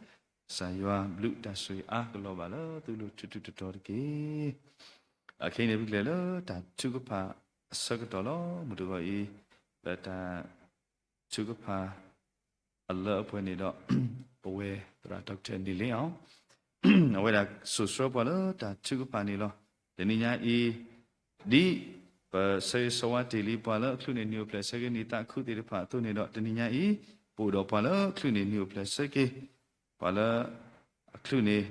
ကစၢ်ယွၤဘျုးတၢ်ဆိၣ်ဂ့ၤအါကလီၤဘၣ်လၢသုလိၤထူထူတီတီတက့ၢ်. အခဲအံၤန့ၣ် ပကလဲၤလၢတၢ်ထုကဖၣ်အဆၢကတီၢ်လီၤ. မုၢ်တဂီၤအံၤ လၢတၢ်ထုကဖၣ် အလၢအပှဲၤန့ၣ်ဒီး ပဝဲသရၣ် Doctor န့ၣ်လံအီၤ အဝဲဒၣ်စိာ်ဆှၢပှၤလၢတၢ်ထုကဖၣ်န့ၣ်လီၤ. တနံၤညါအံၤ ဒ်ပဆၢဂ့ၤဆၢဝါတ့ၢ်လံပှၤလၢအချုးန့ၢ်နံၤအိၣ်ဖျဲၣ်ဆၢက့ၤနံၤသးခုသ့ၣ်တဖၣ်အသိးန့ၣ်ဒီး တနံၤညါအံၤ ပအိၣ်ဒီးပှၤလၢအချုးန့ၢ်နံၤအိၣ်ဖျဲၣ်ဆၢက့ၤ ပှၤလၢ အချုးန့ၢ်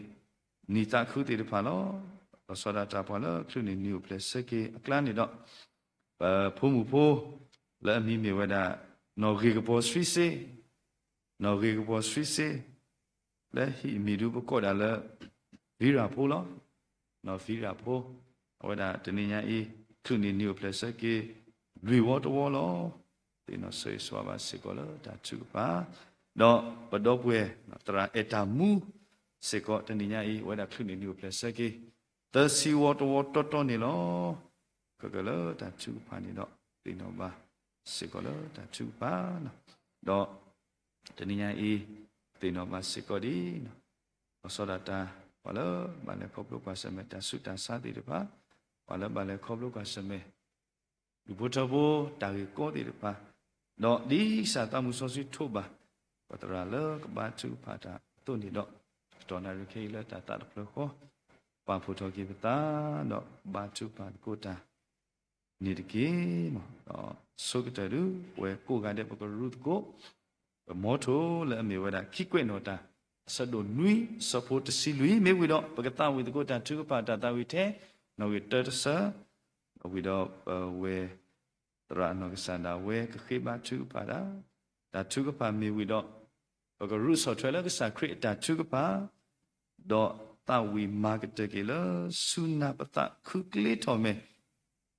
နံၤသးခုသ့ၣ်တဖၣ်လီၤ. လီၤဆီဒၣ်တၢ်ပှၤလၢအချုးန့ၢ်နံၤအိၣ်ဖျဲၣ်ဆၢက့ၤအကျါန့ၣ်ဒီး ပဖိမုၣ်ဖိ လၢအမံၤမ့ၢ်ဝဲဒၣ် နီၢ်ဂ့ၤကပီၤဆှံစ့, နီၢ်ဂ့ၤကပီၤဆှံစ့ လၢဟံၣ်မံၤဒုပကိးဒၣ်လၢ ဝံရၣ်ဖိလီၤ. နီၢ်ဝံရၣ်ဖိ အဝဲဒၣ်တနံၤညါအံၤ ချုးန့ၢ်နံၤအိၣ်ဖျဲၣ်ဆၢက့ၤ လွံၢ်ဝီတဝီလီၤ. သ့ၣ်နီၣ်ဆိၣ်ဂ့ၤဆိၣ်ဂ့ၤဘၣ်စ့ၢ်ကီးလၢတၢ်ထုကဖၣ် ဒီးပဒီပုၢ်ဝဲၢ် သရၣ်အဲၣ်တၢ်မူ စ့ၢ်ကီးတနံၤညါအံၤ အဝဲဒၣ်ချုးန့ၢ်နံၤအိၣ်ဖျဲၣ်ဆၢက့ၤ သၢဆံဝီတဝီတီတီန့ၣ်လီၤ. ကကလၢတၢ်ထုကဖၣ်န့ၣ်ဒီး သ့ၣ်နီၣ်ဘၣ်စ့ၢ်ကီးလၢတၢ်ထုကဖၣ် ဒီး တနံၤညါအံၤ သ့ၣ်နီၣ်ဘၣ်စ့ၢ်ကီးဒ် လီၤဆီဒၣ်တၢ် ပှၤလၢဘၣ်လဲၤခီဖျိကွၢ်ဆၢၣ်မဲာ်တၢ်ဆူးတၢ်ဆါသ့ၣ်တဖၣ်, ပှၤလၢဘၣ်လဲၤခီဖျိကွၢ်ဆၢၣ်မဲာ် ဒူၣ်ဖိထၢဖိ တၢ်ဂ့ၢ်ကီသ့ၣ်တဖၣ်, ဒီးဒ်ကစၢ်သးမုၢ်စီဆှံထိးဘၣ် ပသရၣ်လၢကဘါထုကဖၣ်တၢ်အသိးန့ၣ်ဒီး တကတီၢ်နၣ်ရံၣ်ခဲအံၤလၢတၢ်သးတဖျၢၣ်ဃီ ပာ်ဖှိၣ်ထီၣ်က့ၤပသး ဒီးဘါထုကဖၣ်သကိးတၢ် န့ၣ်တက့ၢ်. ဒီးဆိကတၢၢ်ဒု ပဝဲကိးဂၤဒဲးပကရူၢ်သကိး ပမီထိၣ်လၢအမ့ၢ်ဝဲဒၣ် ခံကွဲးနီၣ်တၢ် အဆၢဒိၣ်နွံ အဆၢဖိတဆံလွံၢ် မ့ၢ်ဝံၤဒီး ပကသးဝံၣ်သကိးတၢ်ထုကဖၣ်တၢ်သးဝံၣ်ထဲ နီၣ်ဂံၢ်တၢတဆၢ, ဝံၤဒီးပဝဲ သရၣ်အနီၢ်ကစၢ်ဒၣ်ဝဲကဃ့ဘါထုကဖၣ်တၢ်, တၢ်ထုကဖၣ်မ့ၢ်ဝံၤဒီး ပကရူၢ်ဆီၣ်ထွဲလၢကစၢ်ခရံာ်အတၢ်ထုကဖၣ် ဒီးသးဝံၣ်မၤကတၢၢ်က့ၤလၢ ဆူနၢ်ပသးခုကျ့ထီၣ်မဲာ်,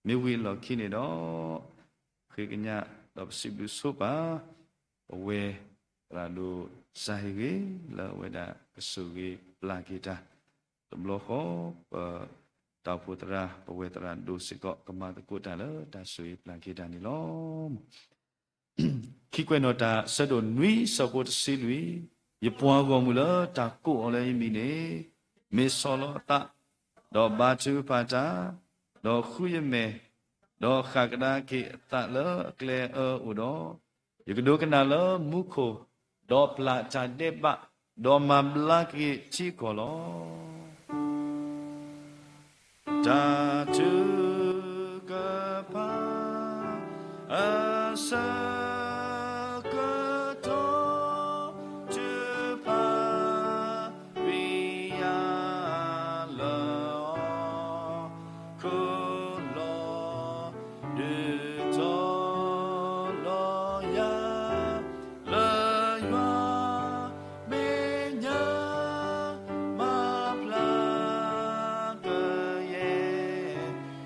မ့ၢ်ဝံၤအလီၢ်ခံန့ၣ်ဒီး ဃ့ကညးဒီးပစံးဘျုးဆိပာ် ပဝဲ သရၣ်ဒိၣ်စၢ်ဟ့ၣ်ဂ့ၤ လၢအဝဲဒၣ်ကဆိၣ်ဂ့ၤပျၢ်က့ၤတၢ် တဘျီဃီ ပတၢ်အိၣ်ဖှိၣ်သရၣ် ပဝဲသရၣ်ဒိၣ်စ့ၢ်ကီး ကမၤသကိးတၢ်လၢတၢ်ဆိၣ်ဂ့ၤပျၢ်က့ၤတၢ်န့ၣ်လီၤ. ခံကွဲးနီၣ်တၢ် ဆၢဒိၣ်နွံ ဆၢဖိတဆံလွံၢ်, ယပှၤဂီၢ်မုၢ်လၢတၢ်ကိးအီၤလၢယမံၤန့ၣ် မ့ၢ်ဆီလီၤအသး, ဒီးဘါထုကဖၣ်တၢ်, ဒီးဃုယမဲာ်, ဒီးဃၣ်ကဒါက့ၤအသးလၢအကျဲအၢအိၣ်ဒီး, ယကဒိကနၣ်လၢမူခိၣ်, ဒီးပျၢ်တၢ်ဒဲးဘး, ဒီးမၤဘျါက့ၤထံကီၢ်လီၤ. တၢ်ထုကဖၣ် အဆၢကတီၢ် ထုကဖၣ် ဝံယၤလၢအီၤ ခိၣ်လီၤ ဒုးတီၤလီၤယၤ လၢယွၤ မဲာ်ညါ မၤဖျါကယဲၢ်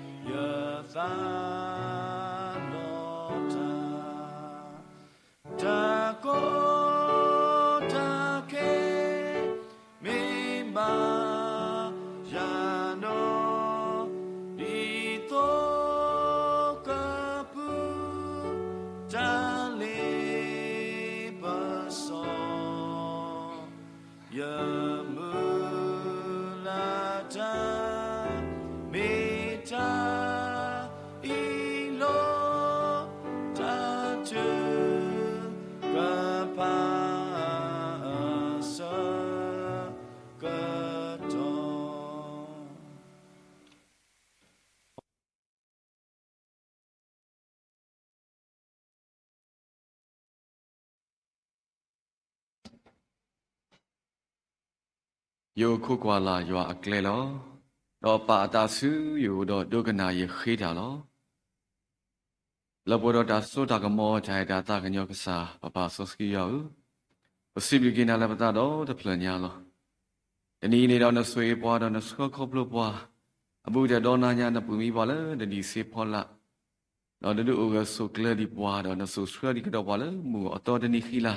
ယအိၣ်ခိးကွၢ်လၢ်ယွၤအကျဲလီၤ. ဒီးပာ်အသးဆူယအိၣ်ဒီးဒိကနၣ်ယဃ့တၢ်လီၤ. လၢပှဲၤဒီးတၢ်စိတၢ်ကမီၤ တၢ်အဲၣ်တၢ်သးကညီၤကစၢ် ပပၢ်စီဆှံယွၤဧၢ, ပစံးဘျုးက့ၤနၤလၢပသးဒီးတဖျၢၣ်ညါလီၤ. တနံၤအံၤန့ၣ်ဒီးနဆိၣ်ဂ့ၤပှၤဒီးနဆှၢခီဖျိပှၤ, အဘူးကတၢၢ်ဒီနၤညါ နပာ်မံပှၤလၢနဒံးစ့ဖီလာ် ဒီးနဒုးအိၣ်ဂၢၢ်ဆိးကျၢၤဒံးပှၤ ဒီးနစိာ်ဆှၢဒံးကဒီးပှၤလၢမုၢ်အသီတနံၤဃံလၤ,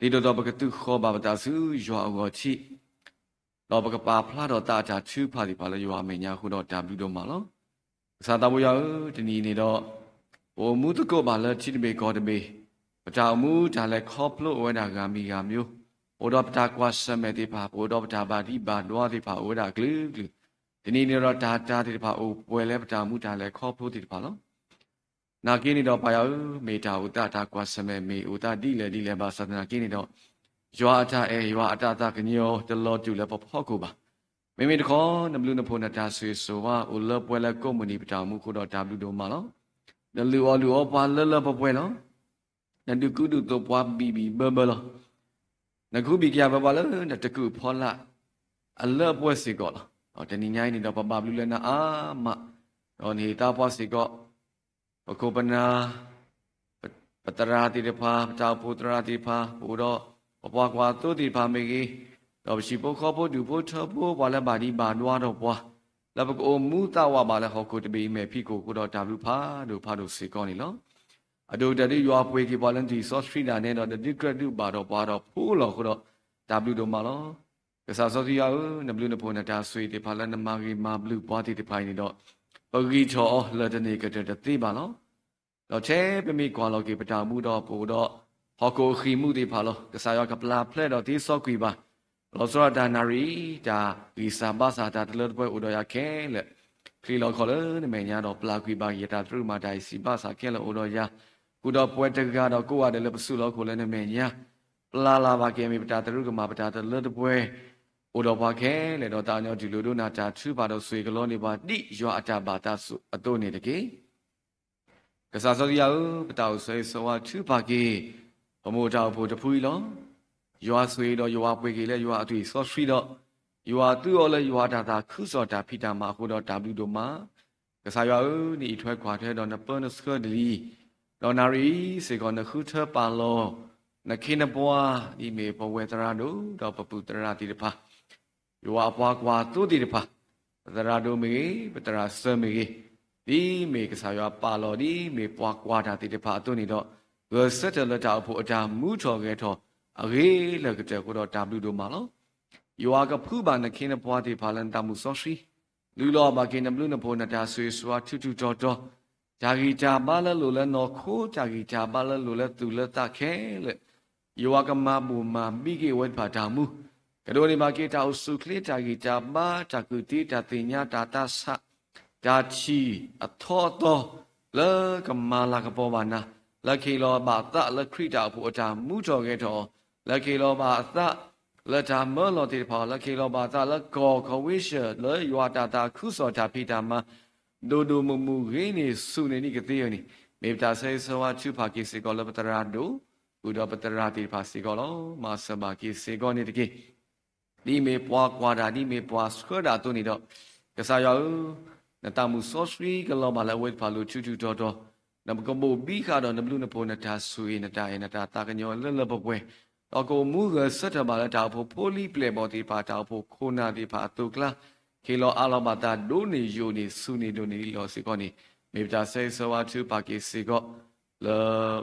ဒ်သိးဒီးပကသူၣ်ဃီၤဘၣ်ပသးဆူယွၤအဂီၢ်ထံး, ဒီးပကပာ်ဖျါထီၣ်သးအတၢ်ထုကဖၣ်သ့ၣ်တဖၣ်လၢယွၤအမဲာ်ညါအဃိဒီးတၢ်ဘျုးဒိၣ်မးလီၤ. ကစၢ်သးဘိယွၤဧၢ, တနံၤအံၤန့ၣ်ဒီး ပအိၣ်မူသကိးဘၣ်လၢထံတဘ့ၣ်ကီၢ်တဘ့ၣ်, ပတၢ်အိၣ်မူတၢ်လဲၤခီဖျိအိၣ်ဝဲဒၣ်ဂၤမံၤဂၤမံၤ, ပအိၣ်ဒီးပတၢ်ကွၢ်ဆၢၣ်မဲာ်သ့ၣ်တဖၣ်, ပအိၣ်ဒီးပတၢ်ဘၣ်ဒံးဘၣ်ဒွါသ့ၣ်တဖၣ်အိၣ်ဝဲဒၣ်အကလုာ်ကလုာ်, တနံၤအံၤန့ၣ်ဒီးတၢ်တာ်တၢ်သ့ၣ်တဖၣ်အိၣ်ပှဲၤလၢပတၢ်အိၣ်မူတၢ်လဲၤခီဖျိသ့ၣ်တဖၣ်လီၤ. နာ်က့န့ၣ်ဒီးပၢ်ယွၤဧၢ, မ့ၢ်တၢ်အိၣ်သးတၢ်ကွၢ်ဆၢၣ်မဲာ် မ့ၢ်အိၣ်သးဒ်လဲၣ်ဒ်လဲၣ်ဘၣ်ဆၣ်သနာ်က့န့ၣ်ဒီး ယွၤအတၢ်အဲၣ် ယွၤအတၢ်သးကညီၤ တလီၤတူာ်လၢပဖီခိၣ်ဘၣ်. မ့မ့ၢ်တခီ နဘျုးနဖှိၣ်နတၢ်ဆိၣ်ဂ့ၤဆိၣ်ဝါ အိၣ်လၢပှဲၤလၢကိးမုၢ်နံၤပတၢ်အိၣ်မူအဃိဒီးတၢ်ဘျုးဒိၣ်မးလီၤ. နလုၢ်အီၣ်လုၢ်အီပှၤလၢလၢပှဲၤပှဲၤလီၤ. နဒုးကူဒုးသိးပှၤဘံၣ်ဘံၣ်ဘၢဘၢလီၤ. နကဟုဘံၣ်ကယာ်ဘၢပှၤလၢနတကုာ်ဖီလာ်အလၢအပှဲၤစ့ၢ်ကီးလီၤ. တနံၤညါအံၤန့ၣ်ဒီးပဘၣ်ဘျုးလၢနအါမး, ဒီးနဟ့ၣ်သါပှၤစ့ၢ်ကီး ပခိၣ်ပနၢ် ပသရၣ်သ့ၣ်တဖၣ်, ပတၢ်အိၣ်ဖှိၣ်သရၣ်သ့ၣ်တဖၣ်, ပအိၣ်ဒီးပပှၤကွၢ်သိသ့ၣ်တဖၣ်မ့ၢ်ဂ့ၤ, ဒီးပဟံၣ်ဖိဃီဖိ ဒူၣ်ဖိထၢဖိ ပှၤလၢဘၣ်ဒံးဘၣ်ဒွါဒီးပှၤ, လၢပကအိၣ်မူသးဝးဘၣ်လၢဟီၣ်ခိၣ်တဘ့ၣ်အံၤ မဲာ်ဖံးခိၣ်အဃိဒီးတၢ်ဘျုးဖးဒိၣ်ဖးဒိၣ်စ့ၢ်ကီးန့ၣ်လီၤ. အဒိၣ်ကတၢၢ်ဒ်ယွၤပှ့ၤက့ၤပှၤလၢနသွံၣ်စီဆှံဒၣ်နဲဒီး နဒုးကြၢးဒုးဘၣ်ဒီးပှၤဒီးဖိလီၤအဃိဒီး တၢ်ဘျုးဒိၣ်မးလီၤ. ကစၢ်စီဆှံယွၤဧၢ, နဘျုးနဖှိၣ်နတၢ်ဆိၣ်ဂ့ၤသ့ၣ်တဖၣ်လၢနမၤဂ့ၤမၤဘျုးပှၤသ့ၣ်တဖၣ်အံၤန့ၣ်ဒီး ပဂံၢ်ထီၣ်အီၤလၢတန့ၢ်ကတၢၢ်တသ့ဘၣ်လီၤ. ဒီးထဲပမ့ၢ်ကွၢ်လီၤက့ၤပတၢ်အိၣ်မူဒီးပအိၣ်ဒီး ဟီၣ်ခိၣ်အဃံၢ်မူသ့ၣ်တဖၣ်လီၤ. ကစၢ်ယွၤကပျၢ်ဖျဲးဒီးသ့စီကွံာ်ဘၣ် လီၤဆီဒၣ်တၢ်နၣ်ရံၣ် တၢ်ဂံၢ်စၢ်ဘါစၢ်တၢ်တလၢတပှဲၤအိၣ်ဒီးယၤခဲလၢာ်, ချံးလီၤခီၣ်လၢနမဲာ်ညါဒီးပျၢ်ကွံာ်ဘၣ်က့ၤယတၢ်သရူးမၤတၢ်အံၤစံးဘါစၢ်ခဲလၢာ်အိၣ်ဒီးယၤ, ဃုာ်ဒီးပှၤတဂၤဒီးကိးဂၤဒဲးလၢပစုလီၢ်ခိၣ်လၢနမဲာ်ညါ, ပျၢ်လၢ်ဘၣ်က့ၤမ့ၢ်ပတၢ်သရူးကမၣ်ပတၢ်တလၢတပှဲၤ အိၣ်ဒီးပှၤခဲလၢာ်ဒီးသးကညီၤတူၢ်လိာ်ဒိကနၣ်တၢ်ထုကဖၣ်ဒီးဆိၣ်ဂ့ၤကလီန့ၢ်ပှၤ ဒ်ယွၤအတၢ်ဘၣ်သးအသိးန့ၣ်တက့ၢ်. ကစၢ်စီဆှံယွၤဧၢ, ပတၢ်အိၣ်ဆိၣ်ဂ့ၤဆိၣ်ဝါထုကဖၣ်က့ၤ ပမိၢ်တၢ်အိၣ်ဖှိၣ်တဖုအံၤလီၤ. ယွၤဆိၣ်ဂ့ၤဒီးယွၤပှ့ၤက့ၤလၢယွၤအသွံၣ်စီဆှံဒီး ယွၤသူအီၤလၢယွၤတၢ်သးခုကစီၣ်တၢ်ဖံးတၢ်မၤအဃိဒီးတၢ်ဘျုးဒိၣ်မး. ကစၢ်ယွၤဧၢ, နအံးထွဲကွၢ်ထွဲဒီးနပၢနဆှၢတလံၤ, ဒီးနၣ်ရံၣ်အံၤစ့ၢ်ကီး နဃုထၢပာ်လီၤ နခ့နပှၤ ဒ်မ့ၢ်ပဝဲၢ်သရၣ်ဒိၣ် ဒီးပပုၢ်သရၣ်သ့ၣ်တဖၣ် ယွၤအပှၤကွၢ်သိသ့ၣ်တဖၣ်, ပသရၣ်ဒိၣ်မ့ၢ်ဂ့ၤ, ပသရၣ်စၢၤမ့ၢ်ဂ့ၤ, ဒ်မ့ၢ်ကစၢ်ယွၤပာ်လီၤ ဒ်မ့ၢ်ပှၤကွၢ်တၢ်သ့ၣ်တဖၣ်အသိးန့ၣ်ဒီး, ဂဲၤဆၢထၢၣ်လၢတၢ်အိၣ်ဖှိၣ်အတၢ်မူထီၣ်ဂဲၤထီၣ်အဂ့ၤလၢကတၢၢ်အဃိဒီးတၢ်ဘျုးဒိၣ်မးလီၤ. ယွၤကဖှူဘၣ်နခ့နပှၤသ့ၣ်တဖၣ်လၢနတၢ်မုၢ်စီဆှံ, လုၢ်လီၤဘၣ်က့ၤနဘျုးနဖှိၣ်နတၢ်ဆိၣ်ဂ့ၤဆိၣ်ဝါထူထူတီတီ, တၢ်ဂံၢ်တၢ်ဘါလၢလိၣ်လၢနီၢ်ခိ, တၢ်ဂံၢ်တၢ်ဘါလၢလိၣ်လၢသူၣ်လၢသးခဲလၢာ် ယွၤကမၤဘိၣ်မၤဘံက့ၤအဝဲသ့ၣ်တဖၣ်တၢ်မူ, ကဒိးန့ၢ်ဘၣ်က့ၤတၢ်အိၣ်ဆူၣ်အိၣ်ချ့ တၢ်ဂံၢ်တၢ်ဘါ တၢ်ကူၣ်သ့တၢ်သ့ၣ်ညါ တၢ်သးဆး တၢ်ထံၣ်အထီအသီ လၢကမၤလၤကပီၤဘၣ်နၤ, လၢကဟ့ၣ်လီၤဘၣ်အသးလၢခရံာ်တၢ်အိၣ်ဖှိၣ်အတၢ်မူထီၣ်ဂဲၤထီၣ်အီၤ, လၢကဟ့ၣ်လီၤဘၣ်အသး လၢတၢ်မၢလီၤသ့ၣ်တဖၣ်အီၤ, လၢကဟ့ၣ်လီၤဘၣ်အသးလၢကီၢ်ကဝ့ၢ်ဆၢၣ် လၢယွၤတၢ်သးခုကစီၣ်တၢ်ဖံးတၢ်မၤ ဒိၣ်ဒိၣ်မုၢ်မုၢ်ဂ့ၤန့ၢ်ဆူၣ်န့ၢ်နံၣ်ကသ့အဂီၢ်န့ၣ်, မ့ၢ်ပတၢ်ဆိၣ်ဂ့ၤဆိၣ်ဝါထုကဖၣ်က့ၤစ့ၢ်ကီးလၢပသရၣ်ဒိၣ် ဃုာ်ဒီးပသရၣ်သ့ၣ်တဖၣ်စ့ၢ်ကီးလီၤ. မၤစၢၤဘၣ်က့ၤစ့ၢ်ကီးန့ၣ်တက့ၢ်. ဒ်မ့ၢ်ပှၤကွၢ်တၢ် ဒ်မ့ၢ်ပှၤဆှၢတၢ်အသိးန့ၣ်ဒီး, ကစၢ်ယွၤဧၢ, နတၢ်မုၢ်စီဆှံကလီၤဘၣ်လၢအဝဲသ့ၣ်တဖၣ်လိၤထူထူတီတီ, နကဘိၣ်ဘံဃာ်ဒီးနဘျုးနဖှိၣ် နတၢ်ဆိၣ်ဂ့ၤ နတၢ်အဲၣ် နတၢ်သးကညီၤလၢလၢပှဲၤပှဲၤ, ဒီးကအိၣ်မူဂဲၤဆၢထၢၣ်ဘၣ်လၢတၢ်အိၣ်ဖှိၣ်ဖိလံၤပျဲၢ်ဘီၣ်သ့ၣ်တဖၣ် တၢ်အိၣ်ဖှိၣ်ခိၣ်နၢ်သ့ၣ်တဖၣ်အသိးအကျါ, ကဟ့ၣ်လီၤအးလီၤဘၣ်သးဒိၣ်န့ၢ်ယိာ်န့ၢ်ဆူၣ်န့ၢ်ဒိၣ်န့ၢ်လီၤစ့ၢ်ကီးန့ၣ်, မ့ၢ်ပတၢ်ဆိၣ်ဂ့ၤဆိၣ်ဝါထုကဖၣ်က့ၤစ့ၢ်ကီး လၢ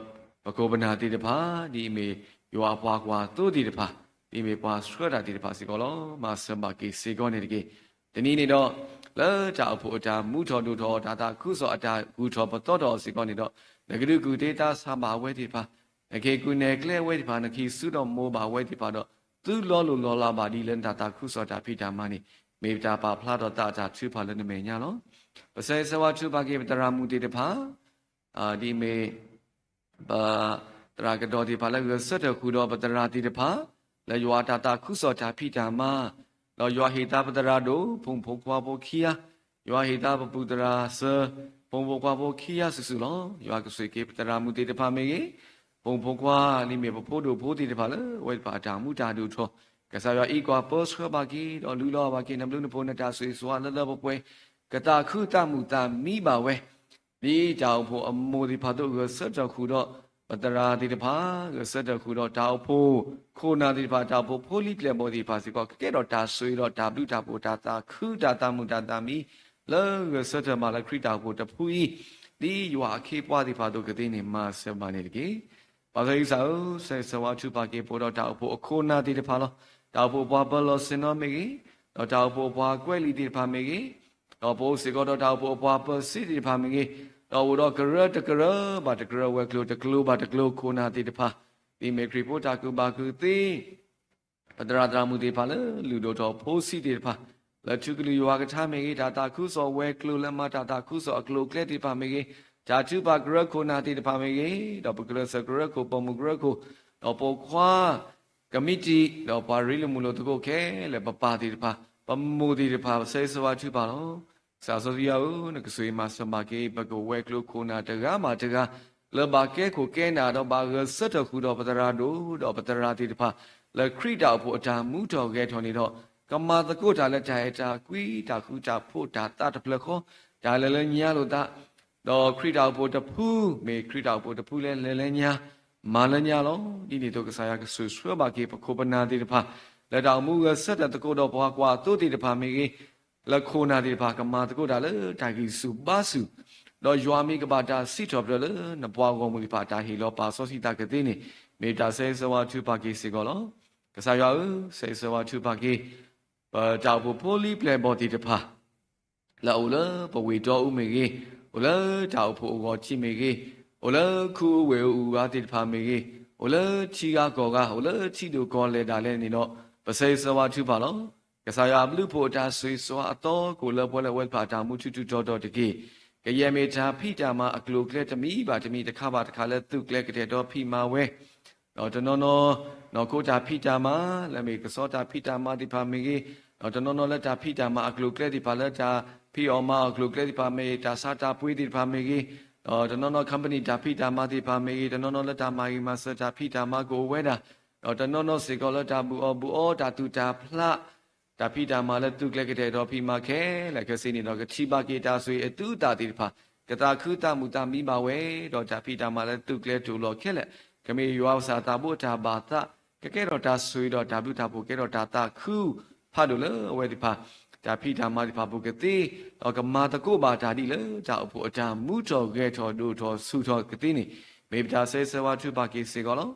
ပခိၣ်ပနၢ်သ့ၣ်တဖၣ်, ဒ်အမ့ၢ်ယွၤအပှၤကွၢ်သိသ့ၣ်တဖၣ်, ဒ်အမ့ၢ်ပှၤဆှၢတၢ်သ့ၣ်တဖၣ်စ့ၢ်ကီးလီၤ. မၤစၢၤဘၣ်က့ၤစ့ၢ်ကီးန့ၣ်တက့ၢ်. တနံၤန့ၣ်ဒီး, လၢတၢ်အိၣ်ဖှိၣ်အတၢ်မူထီၣ်ဒိၣ်ထီၣ် တၢ်သးခုကစီၣ်အတၢ်ဂုၤထီၣ်ပသီထီၣ်အီၤစ့ၢ်ကီးန့ၣ်ဒီး, နကဒုးကူၣ်သ့သးဆးဘၣ်အဝဲသ့ၣ်တဖၣ်, နကဟ့ၣ်ကူၣ်နဲၣ်ကျဲအဝဲသ့ၣ်တဖၣ်, နကဟံးစုဒီးမိၢ်ဘၣ်အဝဲသ့ၣ်တဖၣ်ဒီး, သုလီၤလိၢ်လီၤလးဘၣ်ဒ်လၢနတၢ်သးခုကစီၣ်တၢ်ဖံးတၢ်မၤန့ၣ်, မ့ၢ်ပတၢ်ပာ်ဖျါထီၣ်သးအတၢ်ထုကဖၣ်လၢနမဲာ်ညါလီၤ. ပဆိၣ်ဂ့ၤဆိၣ်ဝါထုကဖၣ်က့ၤပသရၣ်မုၣ်သ့ၣ်တဖၣ်, ဒ်အမ့ၢ် ပသရၣ်ကဒီးသ့ၣ်တဖၣ်လၢဂဲၤဆၢထၢၣ်ဃုာ်ဒီးပသရၣ်သ့ၣ်တဖၣ်, လၢယွၤအတၢ်သးခုကစီၣ်တၢ်ဖံးတၢ်မၤ, ဒီးယွၤဟ့ၣ်သါပသရၣ်ဒိၣ် ဖိမုၣ်ဖိခွါဖိခံဂၤ, ယွၤဟ့ၣ်သါပပုၢ်သရၣ်စၢၤ ဖိမုၣ်ဖိခွါဖိခံဂၤစုာ်စုာ်လီၤ. ယွၤကဆိၣ်ဂ့ၤက့ၤပသရၣ်မုၣ်သ့ၣ်တဖၣ်မ့ၢ်ဂ့ၤ, ဖိမုၣ်ဖိခွါလံမ့ၢ်ပဖိဒိၣ်ဖိသ့ၣ်တဖၣ်လၢအဝဲသ့ၣ်တဖၣ်အတၢ်မူတၢ်ဒိၣ်ထီၣ် ကစၢ်ယွၤအံးကွၢ်ပၢဆှၢဘၣ်က့ၤ ဒီးလူလီၤဘၣ်က့ၤ နဘျုးနဖှိၣ်နတၢ်ဆိၣ်ဂ့ၤဆိၣ်ဝါလၢလၢပှဲၤပှဲၤ, ကသးခုသးမုာ်သးမံဘၣ်ဝဲ ဒ်တၢ်အိၣ်ဖှိၣ်အမိၢ်သ့ၣ်တဖၣ်အသိး ဂဲၤဆၢထၢၣ်ဃုာ်ဒီး ပသရၣ်သ့ၣ်တဖၣ်, ဂဲၤဆၢထၢၣ်ဃုာ်ဒီးတၢ်အိၣ်ဖှိၣ်ခိၣ်နၢ်သ့ၣ်တဖၣ်, တၢ်အိၣ်ဖှိၣ်ဖိလံၤပျဲၢ်ဘီၣ်သ့ၣ်တဖၣ်စ့ၢ်ကီး ကကဲထီၣ်တၢ်ဆိၣ်ဂ့ၤဒီးတၢ်ဘျုးတၢ်ဖှိၣ် တၢ်သးခုတၢ်သးမုာ်တၢ်သးမံ လၢဂဲၤဆၢထၢၣ်ဘၣ်လၢခရံာ်တၢ်အိၣ်ဖှိၣ်တဖုအံၤ, ဒ်ယွၤအခ့အပှၤသ့ၣ်တဖၣ်အသိးကသ့န့ၣ် မၤစၢၤဘၣ်န့ၣ်တက့ၢ်. ပၢ်စီဆှံကစၢ်ဧၢ, ဆၢဂ့ၤဆၢဝါထုကဖၣ်က့ၤပဝဲဒီးတၢ်အိၣ်ဖှိၣ်အခိၣ်နၢ်သ့ၣ်တဖၣ်လီၤ. တၢ်အိၣ်ဖှိၣ်အပှၤပၢလီၢ်ဆ့ၣ်နီၤမ့ၢ်ဂ့ၤ, ဒီးတၢ်အိၣ်ဖှိၣ်အပှၤကွဲးလံာ်သ့ၣ်တဖၣ်မ့ၢ်ဂ့ၤ, ဒီးပအိၣ်စ့ၢ်ကီးဒီးတၢ်အိၣ်ဖှိၣ်အပှၤပၢဆှၢသ့ၣ်တဖၣ်မ့ၢ်ဂ့ၤ, ဒီးအိၣ်ဒီးကရၢတကရၢဘၣ်တကရၢ ဝဲၤကျိၤတကျိၤဘၣ်တကျိၤ ခိၣ်နၢ်သ့ၣ်တဖၣ်, ဒ်မ့ၢ်ခရံာ်ဖိတၢ်ကူၣ်ဘၣ်ကူၣ်သ့ ပသရၣ်သရၣ်မုၣ်သ့ၣ်တဖၣ်လၢလုၢ်ဒိၣ်ထီၣ်ဖိဆံးသ့ၣ်တဖၣ်, လၢထူကလုၢ်ယွၤကထါမ့ၢ်ဂ့ၤ, တၢ်သးခုကစီၣ်ဝဲၤကျိၤလၢမၤတၢ်သးခုကစီၣ်အကျိၤအကျဲသ့ၣ်တဖၣ်မ့ၢ်ဂ့ၤ, တၢ်ထုကဖၣ်ကရၢခိၣ်နၢ်သ့ၣ်တဖၣ်မ့ၢ်ဂ့ၤ, ဒီးပကရၢစၢၤကရၢခိၣ် ပိာ်မုၣ်ကရၢခိၣ်, ဒီးပိာ်ခွါ ကမံးတံာ်, ဒီးပှၤရ့လိာ်မုာ်လိာ်သကိးခဲလၢာ် ပပၢ်သ့ၣ်တဖၣ်, ပမိၢ်သ့ၣ်တဖၣ်, ပဆၢဂ့ၤဆၢဝါထုကဖၣ်လီၤ. ကစၢ်စီဆှံယွၤဧၢ, နကဆိၣ်ဂ့ၤမၤစၢၤဘၣ်က့ၤ ပကဝဲၤကျိၤခိၣ်နၢ်တဂၤဘၣ်တဂၤ လၢဘၣ်ကဲခိၣ်ကဲနၢ် ဒီးဘၣ်ဂဲၤဆၢထၢၣ်ဃုာ်ဒီးပသရၣ်ဒိၣ် ဒီးပသရၣ်သ့ၣ်တဖၣ် လၢခရံာ်တၢ်အိၣ်ဖှိၣ်အတၢ်မူထီၣ်ဂဲၤထီၣ်န့ၣ်ဒီး, ကမၤသကိးတၢ်လၢတၢ်အဲၣ်တၢ်ကွံ တၢ်ဃူတၢ်ဖိးတၢ်သးတဖျၢၣ်ဃီ, တၢ်လဲၤလၢညါလိာ်သး ဒီးခရံာ်တၢ်အိၣ်ဖှိၣ်တဖု မ့ၢ်ခရံာ်တၢ်အိၣ်ဖှိၣ်တဖုလၢလဲၤလၢညါ မၤလၢညါလီၤ. ဒ်န့ၣ်အသိး ကစၢ်ယွၤကဆိၣ်ဂ့ၤဆှၢဘၣ်က့ၤပခိၣ်ပနၢ်သ့ၣ်တဖၣ် လၢတၢ်အိၣ်မူဂဲၤဆၢထၢၣ်သကိးဒီးပှၤကွၢ်သိသ့ၣ်တဖၣ်မ့ၢ်ဂ့ၤ, လၢခိၣ်နၢ်သ့ၣ်တဖၣ် ကမၤသကိးတၢ်လၢတၢ်ဂံၢ်ဆူၣ်ဘါဆူၣ်, ဒီးယွၤမ့ၢ်ကဘၣ်တၢ်စံးထီၣ်ပတြၢၤလၢနပှၤဂီၢ်မုၢ်သ့ၣ်တဖၣ် တၢ်ဟ့ၣ်လီၤပာ်စီဆှံသးကသ့န့ၣ် မ့ၢ်တၢ်ဆၢဂ့ၤဆၢဝါထုကဖၣ်က့ၤစ့ၢ်ကီးလီၤ. ကစၢ်ယွၤဧၢ, ဆၢဂ့ၤဆၢဝါထုကဖၣ်က့ၤ ပတၢ်အိၣ်ဖှိၣ်ဖိလံၤပျဲၢ်ဘီၣ်သ့ၣ်တဖၣ် လၢအအိၣ်လၢပဝ့ၢ်တီအူမ့ၢ်ဂ့ၤ, အိၣ်လၢတၢ်အိၣ်ဖှိၣ်အဂီၢ်ထံးမ့ၢ်ဂ့ၤ, အိၣ်လၢခူအူဝ့ၢ်အူအဂၤသ့ၣ်တဖၣ်မ့ၢ်ဂ့ၤ, အိၣ်လၢထံဂၤကီၢ်ဂၤ, အိၣ်လၢထံဒိၣ်ကီၢ်လဲၢ်ဒၣ်လဲာ်န့ၣ်ဒီး ပဆၢဂ့ၤဆၢဝါထုကဖၣ်လီၤ. ကစၢ်ယွၤအဘျုးအဖှိၣ်အတၢ်ဆိၣ်ဂ့ၤဆိၣ်ဝါအသီ ကအိၣ်လၢပှဲၤလၢအဝဲသ့ၣ်တဖၣ်အတၢ်မူထူးထူးတီၤတီၤတက့ၢ်. ကယဲၢ်မ့ၢ်တၢ်ဖံးတၢ်မၤအကျိၤအကျဲတမံၤဘၣ်တမံၤတခါဘၣ်တခါလၢသုးကျဲၤကတဲာ်ဒီးဖံးမၤဝဲ ဒီးတနီၤနီၤ နီၢ်ခိတၢ်ဖံးတၢ်မၤ လၢအမ့ၢ်ကဆီတၢ်ဖံးတၢ်မၤသ့ၣ်တဖၣ်မ့ၢ်ဂ့ၤ, ဒီးတနီၤနီၤလၢတၢ်ဖံးတၢ်မၤအကျိၤအကျဲသ့ၣ်တဖၣ် လၢတၢ်ဖံးအီၣ်မၤအီၣ်အကျိၤအကျဲသ့ၣ်တဖၣ်မ့ၢ်ဂ့ၤ, တၢ်ဆါတၢ်ပှ့ၤသ့ၣ်တဖၣ်မ့ၢ်ဂ့ၤ, ဒီးတနီၤနီၤ company တၢ်ဖံးတၢ်မၤသ့ၣ်တဖၣ်မ့ၢ်ဂ့ၤ, တနီၤနီၤလၢတၢ်မၤဂ့ၤမၤစၢၤတၢ်ဖံးတၢ်မၤကအိၣ်ဝဲဒၣ်, ဒီးတနီၤနီၤစ့ၢ်ကီးလၢတၢ်ဘူၣ်အီၣ်ဘူၣ်အီ တၢ်သူၣ်တၢ်ဖျး တၢ်ဖံးတၢ်မၤလၢသုးကျဲၤကတဲာ်ဒီးဖံးမၤခဲလၢာ်ခဲဆ့န့ၣ်ဒီး ကထံၣ်ဘၣ်က့ၤတၢ်ဆိၣ်ဂ့ၤအသုသးသ့ၣ်တဖၣ် ကသးခုသးမုာ်သးမံဘၣ်ဝဲ, ဒီးတၢ်ဖံးတၢ်မၤလၢသုးကျဲၤတိာ်လီၤခဲလၢာ် ကမ့ၢ်ယွၤပကစၢ်သးဘိတၢ်ဘၣ်သး, ကကဲထီၣ်တၢ်ဆိၣ်ဂ့ၤဒီးတၢ်ဘျုးတၢ်ဖှိၣ် ကဲထီၣ်တၢ်သးခုဖးဒိၣ်လၢအဝဲသ့ၣ်တဖၣ် တၢ်ဖံးတၢ်မၤသ့ၣ်တဖၣ်ပူၤကသ့, ဒီးကမၤသကိးဘၣ်တၢ်ဒ်လၢတၢ်အိၣ်ဖှိၣ်အတၢ်မူထီၣ်ဂဲၤထီၣ်ဒိၣ်ထီၣ်ဆူၣ်ထီၣ်ကသ့န့ၣ် မ့ၢ်ပတၢ်ဆၢဂ့ၤဆၢဝါထုကဖၣ်က့ၤစ့ၢ်ကီးလီၤ.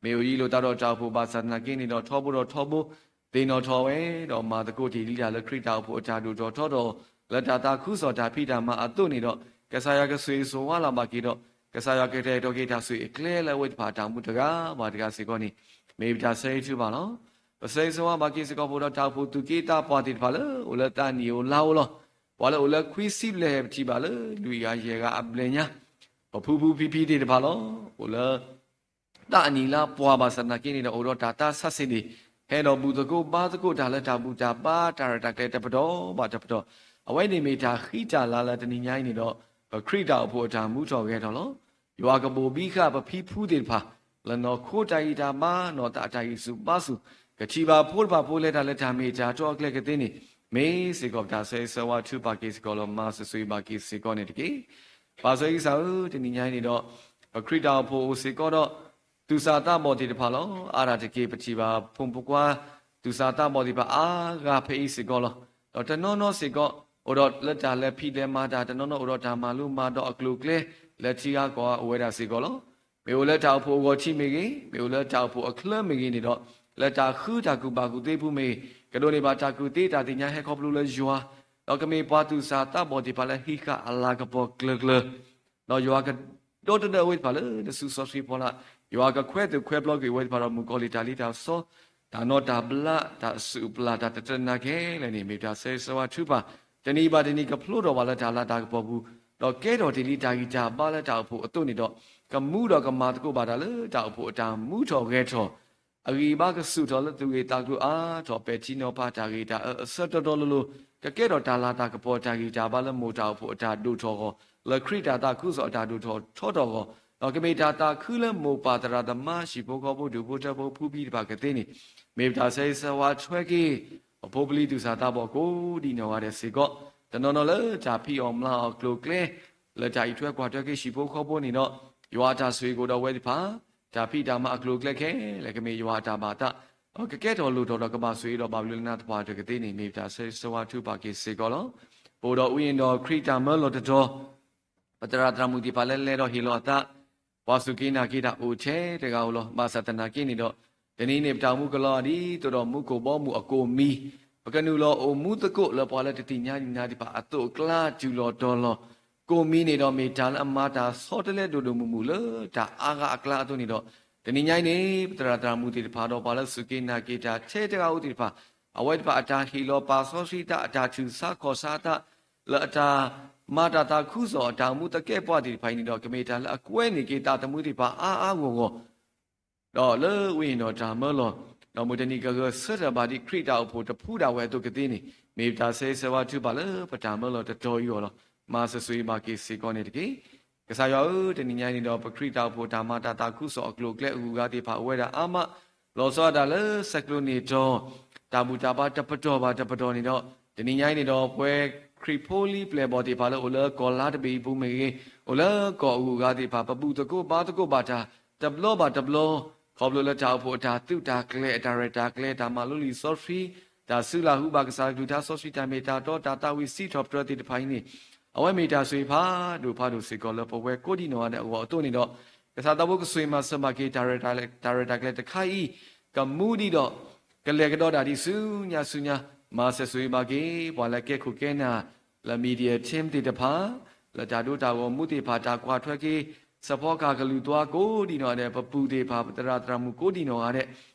မ့ၢ်အိၣ်ယံၤလိာ်သးဒီးတၢ်အိၣ်ဖှိၣ်ဘၣ်ဆၣ်သနာ်က့န့ၣ်ဒီး ထီဘိဒီးထီဘိ သ့ၣ်နီၣ်ထီၣ်ဝဲ, ဒီးမၤသကိးတ့ၢ်လံတၢ်လၢခရံာ်တၢ်အိၣ်ဖှိၣ်အတၢ်ဒိၣ်ထီၣ်ထီထီၣ် လၢတၢ်သးခုကစီၣ်တၢ်ဖံးတၢ်မၤအသိးန့ၣ်ဒီး ကစၢ်ယွၤကဆိၣ်ဂ့ၤဆိၣ်ဝါလၢ်ဘၣ်က့ၤဒီး ကစၢ်ယွၤကတဲာ်ကတီၤက့ၤတၢ်ဆိၣ်ဂ့ၤအကျဲလၢအဝဲသ့ၣ်တဖၣ်အတၢ်မူတဂၤဘၣ်တဂၤစ့ၢ်ကီးန့ၣ် မ့ၢ်ပတၢ်ဆၢဂ့ၤထုကဖၣ်လီၤ. ပဆၢဂ့ၤဆၢဝါဘၣ်က့ၤစ့ၢ်ကီးပဝဲဒီးတၢ်အိၣ်ဖှိၣ်သူၣ်က့သးပှၢ်သ့ၣ်တဖၣ်လၢအိၣ်လၢသးနံၣ်အိၣ်လါအိၣ်လီၤ. ပှၤလၢအိၣ်လၢခွံဆံဘျဲၣ်ဟဲပထံၣ်ဘၣ်လၢလွံၢ်ဂၤယဲၢ်ဂၤအဘျဲၣ်ညါ, ပဖုဖုဖံဖံသ့ၣ်တဖၣ်လီၤ. အိၣ်လၢ သးနံၣ်လါပှၢ်ဘၣ်ဆၣ်သနာ်က့န့ၣ်ဒီး အိၣ်ဒီးတၢ်သးဆးဆ့ၣ်န့ၣ် ဟဲဒီးဘူၣ်သကိးဘါသကိးတၢ်လၢတၢ်ဘူၣ်တၢ်ဘါတၢ်ရဲၣ်တၢ်ကျဲၤတပတီၢ်ဘၣ်တပတီၢ်, အဝဲန့ၣ်မ့ၢ်တၢ်ဃံတၢ်လၤလၢတနံၤညါအံၤန့ၣ်ဒီး ပခရံာ်တၢ်အိၣ်ဖှိၣ်အတၢ်မူထီၣ်ဂဲၤထီၣ်လီၤ. ယွၤကဘိၣ်ဘံဃာ်ပဖံဖုသ့ၣ်တဖၣ် လၢနီၢ်ခိတၢ်ဂံၢ်တၢ်ဘါ နီၢ်သးတၢ်ဂံၢ်ဆူၣ်ဘါဆူၣ်, ကထံၣ်ဘၣ်ဖိတဖၣ်ဖိလဲၤတၢ်လၢတၢ်မ့ၢ်တၢ်တီအကျဲကသ့န့ၣ် မ့ၢ်စ့ၢ်ကီးပတၢ်ဆၢဂ့ၤဆၢဝါထုကဖၣ်က့ၤစ့ၢ်ကီးလီၤ. မၤစၢၤဆိၣ်ဂ့ၤဘၣ်က့ၤစ့ၢ်ကီးန့ၣ်တက့ၢ်. ပၢ်စီဆှံကစၢ်ဧၢ, တနံၤညါအံၤန့ၣ်ဒီး ပခရံာ်တၢ်အိၣ်ဖှိၣ်အိၣ်စ့ၢ်ကီးဒီး သူၣ်စၢ်သးဘီၣ်သ့ၣ်တဖၣ်လီၤ. အါတက့ၢ်ပထံၣ်ဘၣ်ဖိမုၣ်ဖိခွါ သူၣ်စၢ်သးဘီၣ်သ့ၣ်တဖၣ်အါဂၤဖဲအံၤစ့ၢ်ကီးလီၤ. ဒီးတနီၤနီၤစ့ၢ်ကီး အိၣ်ဒီးလၢတၢ်လဲၤဖံးလဲၤမၤတၢ်, တနီၤနီၤအိၣ်ဒီးတၢ်မၤလိမၤဒိးအကျိၤအကျဲ လၢထံဂၤကီၢ်ဂၤအိၣ်ဝဲဒၣ်စ့ၢ်ကီးလီၤ. မ့ၢ်အိၣ်လၢတၢ်အိၣ်ဖှိၣ်အဂီၢ်ထံးမ့ၢ်ဂ့ၤ, မ့ၢ်အိၣ်လၢတၢ်အိၣ်ဖှိၣ်အချၢမ့ၢ်ဂ့ၤန့ၣ်ဒီး လၢတၢ်ဃုတၢ်ကူၣ်ဘၣ်ကူၣ်သ့အပူၤမ့ၢ်ဂ့ၤ, ကဒိးန့ၢ်ဘၣ်တၢ်ကူၣ်သ့တၢ်သ့ၣ်ညါဟဲခီဖျိလၢယွၤ, ဒီးကမ့ၢ်ပှၤသူၣ်စၢ်သးဘီၣ်သ့ၣ်တဖၣ်လၢဟံးဃာ်အလၤကပီၤကျၢၤကျၢၤ ဒီးယွၤကဒီတဒၢအဝဲသ့ၣ်တဖၣ်လၢနစုစီဆှံဖီလာ်, ယွၤကခွဲးသူၣ်ခွဲးပျီကွံာ်အဝဲသ့ၣ်တဖၣ်ဒီးမုၣ်ကီၤလံၢ်တၢ်လ့တၢ်စီ, တၢ်နီၢ်တၢ်ဘျး တၢ်အစုၣ်အပျၢ် တၢ်တတၢၢ်နာ်ခဲလၢာ်န့ၣ် မ့ၢ်ပတၢ်ဆၢဂ့ၤဆၢဝါထုကဖၣ်, တနံၤဘၣ်တနံၤကဖျိထီၣ်ဘၣ်လၢတၢ်လၤတၢ်ကပီၤပူၤ, ဒီးကဲထီၣ်တ့ၢ်လံတၢ်ဂံၢ်တၢ်ဘါလၢတၢ်အိၣ်ဖှိၣ်အသိးန့ၣ်ဒီး, ကမူဒီးကမၤသကိးဘၣ်တၢ်လၢတၢ်အိၣ်ဖှိၣ်အတၢ်မူထီၣ်ဂဲၤထီၣ် အဂံၢ်အဘါကဆူၣ်ထီၣ်လၢသူၣ်ဂ့ၤသးကျိၤအါထီၣ် ပဲာ်ထံနီၤဖးတၢ်ဂ့ၤတၢ်အၢအဆၢတီတီလိၤလိၤ, ကကဲထီၣ်တၢ်လၤတၢ်ကပီၤတၢ်ဂံၢ်တၢ်ဘါလၢမိၢ်တၢ်အိၣ်ဖှိၣ်အတၢ်ဒိၣ်ထီၣ်အဂီၢ်, လၢခရံာ်တၢ်သးခုကစီၣ်အတၢ်ဒိၣ်ထီၣ်ထီထီၣ်အဂီၢ်, ဒီးကမ့ၢ်တၢ်သးခုလၢမိၢ်ပၢ်သရၣ်သမါ ဟံၣ်ဖိဃီဖိ ဒူၣ်ဖိထၢဖိ ဖုဖံတဖၣ်ကသ့န့ၣ်, မ့ၢ်ပတၢ်ဆၢဂ့ၤဆၢဝါထွဲက့ၤ ပဖိပလံၤသူၣ်စၢ်သးဘီၣ်ကိးဒံနီၢ်ဂၤဒဲးစ့ၢ်ကီး, တနီၤနီၤလၢတၢ်ဖံးအီၣ်မၤအီၣ်အကျိၤအကျဲ လၢတၢ်အံးထွဲကွၢ်ထွဲက့ၤဟံၣ်ဖိဃီဖိန့ၣ်ဒီး, ယွၤအတၢ်ဆိၣ်ဂ့ၤကအိၣ်ဒီးအဝဲသ့ၣ်တဖၣ်, တၢ်ဖံးတၢ်မၤအကျိၤအကျဲခဲလၢာ် ကမ့ၢ်ယွၤအတၢ်ဘၣ်သး, ဒီးကကဲထီၣ်လိၣ်ထီၣ်ဒီးကဘၣ်ဆိၣ်ဂ့ၤဒီးဘၣ်ဘျုးလၢနၤသပှၢ်တၢၢ်ကသ့န့ၣ် မ့ၢ်ပတၢ်ဆၢဂ့ၤဆၢဝါထုကဖၣ်က့ၤစ့ၢ်ကီးလီၤ. ပအိၣ်ဒီးဝိညာဉ်တော်ခရံာ်တၢ်မၢလီၤတတီၤ ပသရၣ်သရၣ်မုၣ်သ့ၣ်တဖၣ်လၢလဲၤဒီးဟ့ၣ်လီၤအသး, ပှၤစူၢ်က့ၤနာ်က့ၤတၢ်အိၣ်ထဲတဂၤဧိၤလီၤ. ဘၣ်ဆၣ်သနာ်က့န့ၣ်ဒီး, တနံၤအံၤန့ၣ် ပတၢ်အိၣ်မူကလီၤဒ်သိးဒီးမူခိၣ်ဘီမုၢ်အကိၣ်မံၤ, ပကနုာ်လီၤအိၣ်မူသကိးလၢပှၤလၢတသ့ၣ်ညါနံၣ်နၤသ့ၣ်တဖၣ်အသိးအကျါ တုၤလီၤတီၤလီၤ. ကိၣ်မံၤန့ၣ်ဒီးမ့ၢ်တၢ်လၢအမၤတၢ်ဆီတလဲဒိၣ်ဒိၣ်မုၢ်မုၢ်လၢတၢ်အါဂၤအကျါအသိးန့ၣ်ဒီး, တနံၤညါအံၤန့ၣ် ပသရၣ်သရၣ်မုၣ်သ့ၣ်တဖၣ်ဒီးပှၤလၢစူၢ်က့ၤနာ်က့ၤတၢ်ထဲတဂၤဧိၤသ့ၣ်တဖၣ်, အဝဲသ့ၣ်တဖၣ်အတၢ်ဟ့ၣ်လီၤပာ်စီဆှံသး အတၢ်ထုးဆါခီၣ်ဆါသး လၢအတၢ်မၤတၢ်သးခုကစီၣ်အတၢ်အိၣ်မူသကဲးပဝးသ့ၣ်တဖၣ်အံၤန့ၣ်ဒီး ကမ့ၢ်တၢ်လၢအကွဲန့ၢ်က့ၤသးသမူသ့ၣ်တဖၣ်အါအါဂီၢ်ဂီၢ် ဒီးလၢဝိညာဉ်တော်တၢ်မၢလီၤ, ဒီးမုၢ်တနံၤကဂဲၤဆၢထၢၣ်ဘၣ်ဒ်ခရံာ်တၢ်အိၣ်ဖှိၣ်တဖုဒၣ်ဝဲအသိးကသ့န့ၣ်, မ့ၢ်ပတၢ်ဆၢဂ့ၤဆၢဝါထုကဖၣ်လၢပတၢ်မၢလီၤတတီၤအံၤအဂီၢ်လီၤ. မၤစၢၤဆိၣ်ဂ့ၤဘၣ်က့ၤစ့ၢ်ကီးန့ၣ်တက့ၢ်. ကစၢ်ယွၤဧၢ, တနံၤညါအံၤန့ၣ်ဒီး ပခရံာ်တၢ်အိၣ်ဖှိၣ်တၢ်မၤတၢ်သးခုကစီၣ်အကျိၤအကျဲအဂုၤအဂၤသ့ၣ်တဖၣ်အိၣ်ဝဲဒၣ်အါမး, လီၤဆီဒၣ်တၢ်လၢ ဆဲးကျိးန့ၣ်တီၤ တၢ်ဘူၣ်တၢ်ဘါတပတီၢ်ဘၣ်တပတီၢ်န့ၣ်ဒီး, တနံၤညါအံၤန့ၣ်ဒီး ပဝဲခရံာ်ဖိလံၤပျဲၢ်ဘီၣ်သ့ၣ်တဖၣ်လၢအိၣ်လၢကီၢ်လါတဘ့ၣ်အံၤပူၤမ့ၢ်ဂ့ၤ, အိၣ်လၢကီၢ်အဂုၤအဂၤသ့ၣ်တဖၣ် ပဘူၣ်သကိးဘါသကိးဘၣ်တၢ် တဘျီဘၣ်တဘျီ, ခီဖျိလၢတၢ်အိၣ်ဖှိၣ်အတၢ်သုးတၢ်ကျဲၤ အတၢ်ရဲၣ်တၢ်ကျဲၤ တၢ်မၤလိလံာ်စီဆှံ, တၢ်စုလၢ်ဟူဘၣ်ကစၢ်အကလုၢ်ကထါစီဆှံ တၢ်မ့ၢ်တၢ်တီ တၢ်သးဝံၣ်စံးထီၣ်ပတြၢၤသ့ၣ်တဖၣ်အံၤန့ၣ်, အဝဲမ့ၢ်တၢ်ဆိၣ်ဂ့ၤဖးဒိၣ်ဖးဒိၣ်စ့ၢ်ကီးလၢပဝဲကိးဒံနီၢ်ဂၤဒဲးအဂီၢ်အသိးန့ၣ်ဒီး, ကစၢ်သးဘိကဆိၣ်ဂ့ၤမၤစၢၤဘၣ်က့ၤ တၢ်ရဲၣ်တၢ်ကျဲၤတခါအံၤ, ကမူဒံးဒီး ကလဲၤကဒီးဒၣ်ဒံးဆူညါဆူညါ, မၤစၢၤဆိၣ်ဂ့ၤဘၣ်က့ၤ ပှၤလၢကဲခိၣ်ကဲနၢ် လၢ media team သ့ၣ်တဖၣ်, လၢတၢ်ဒိတၢ်ဂီၤမူသ့ၣ်တဖၣ် တၢ်ကွၢ်ထွဲက့ၤ စဖီကၢ်ကလုာ်သွါကိးဒံနီၢ်ဂၤဒဲး, ပပုၢ်သ့ၣ်တဖၣ် ပသရၣ်သရၣ်မုၣ်ကိးဒံနီၢ်ဂၤဒဲး,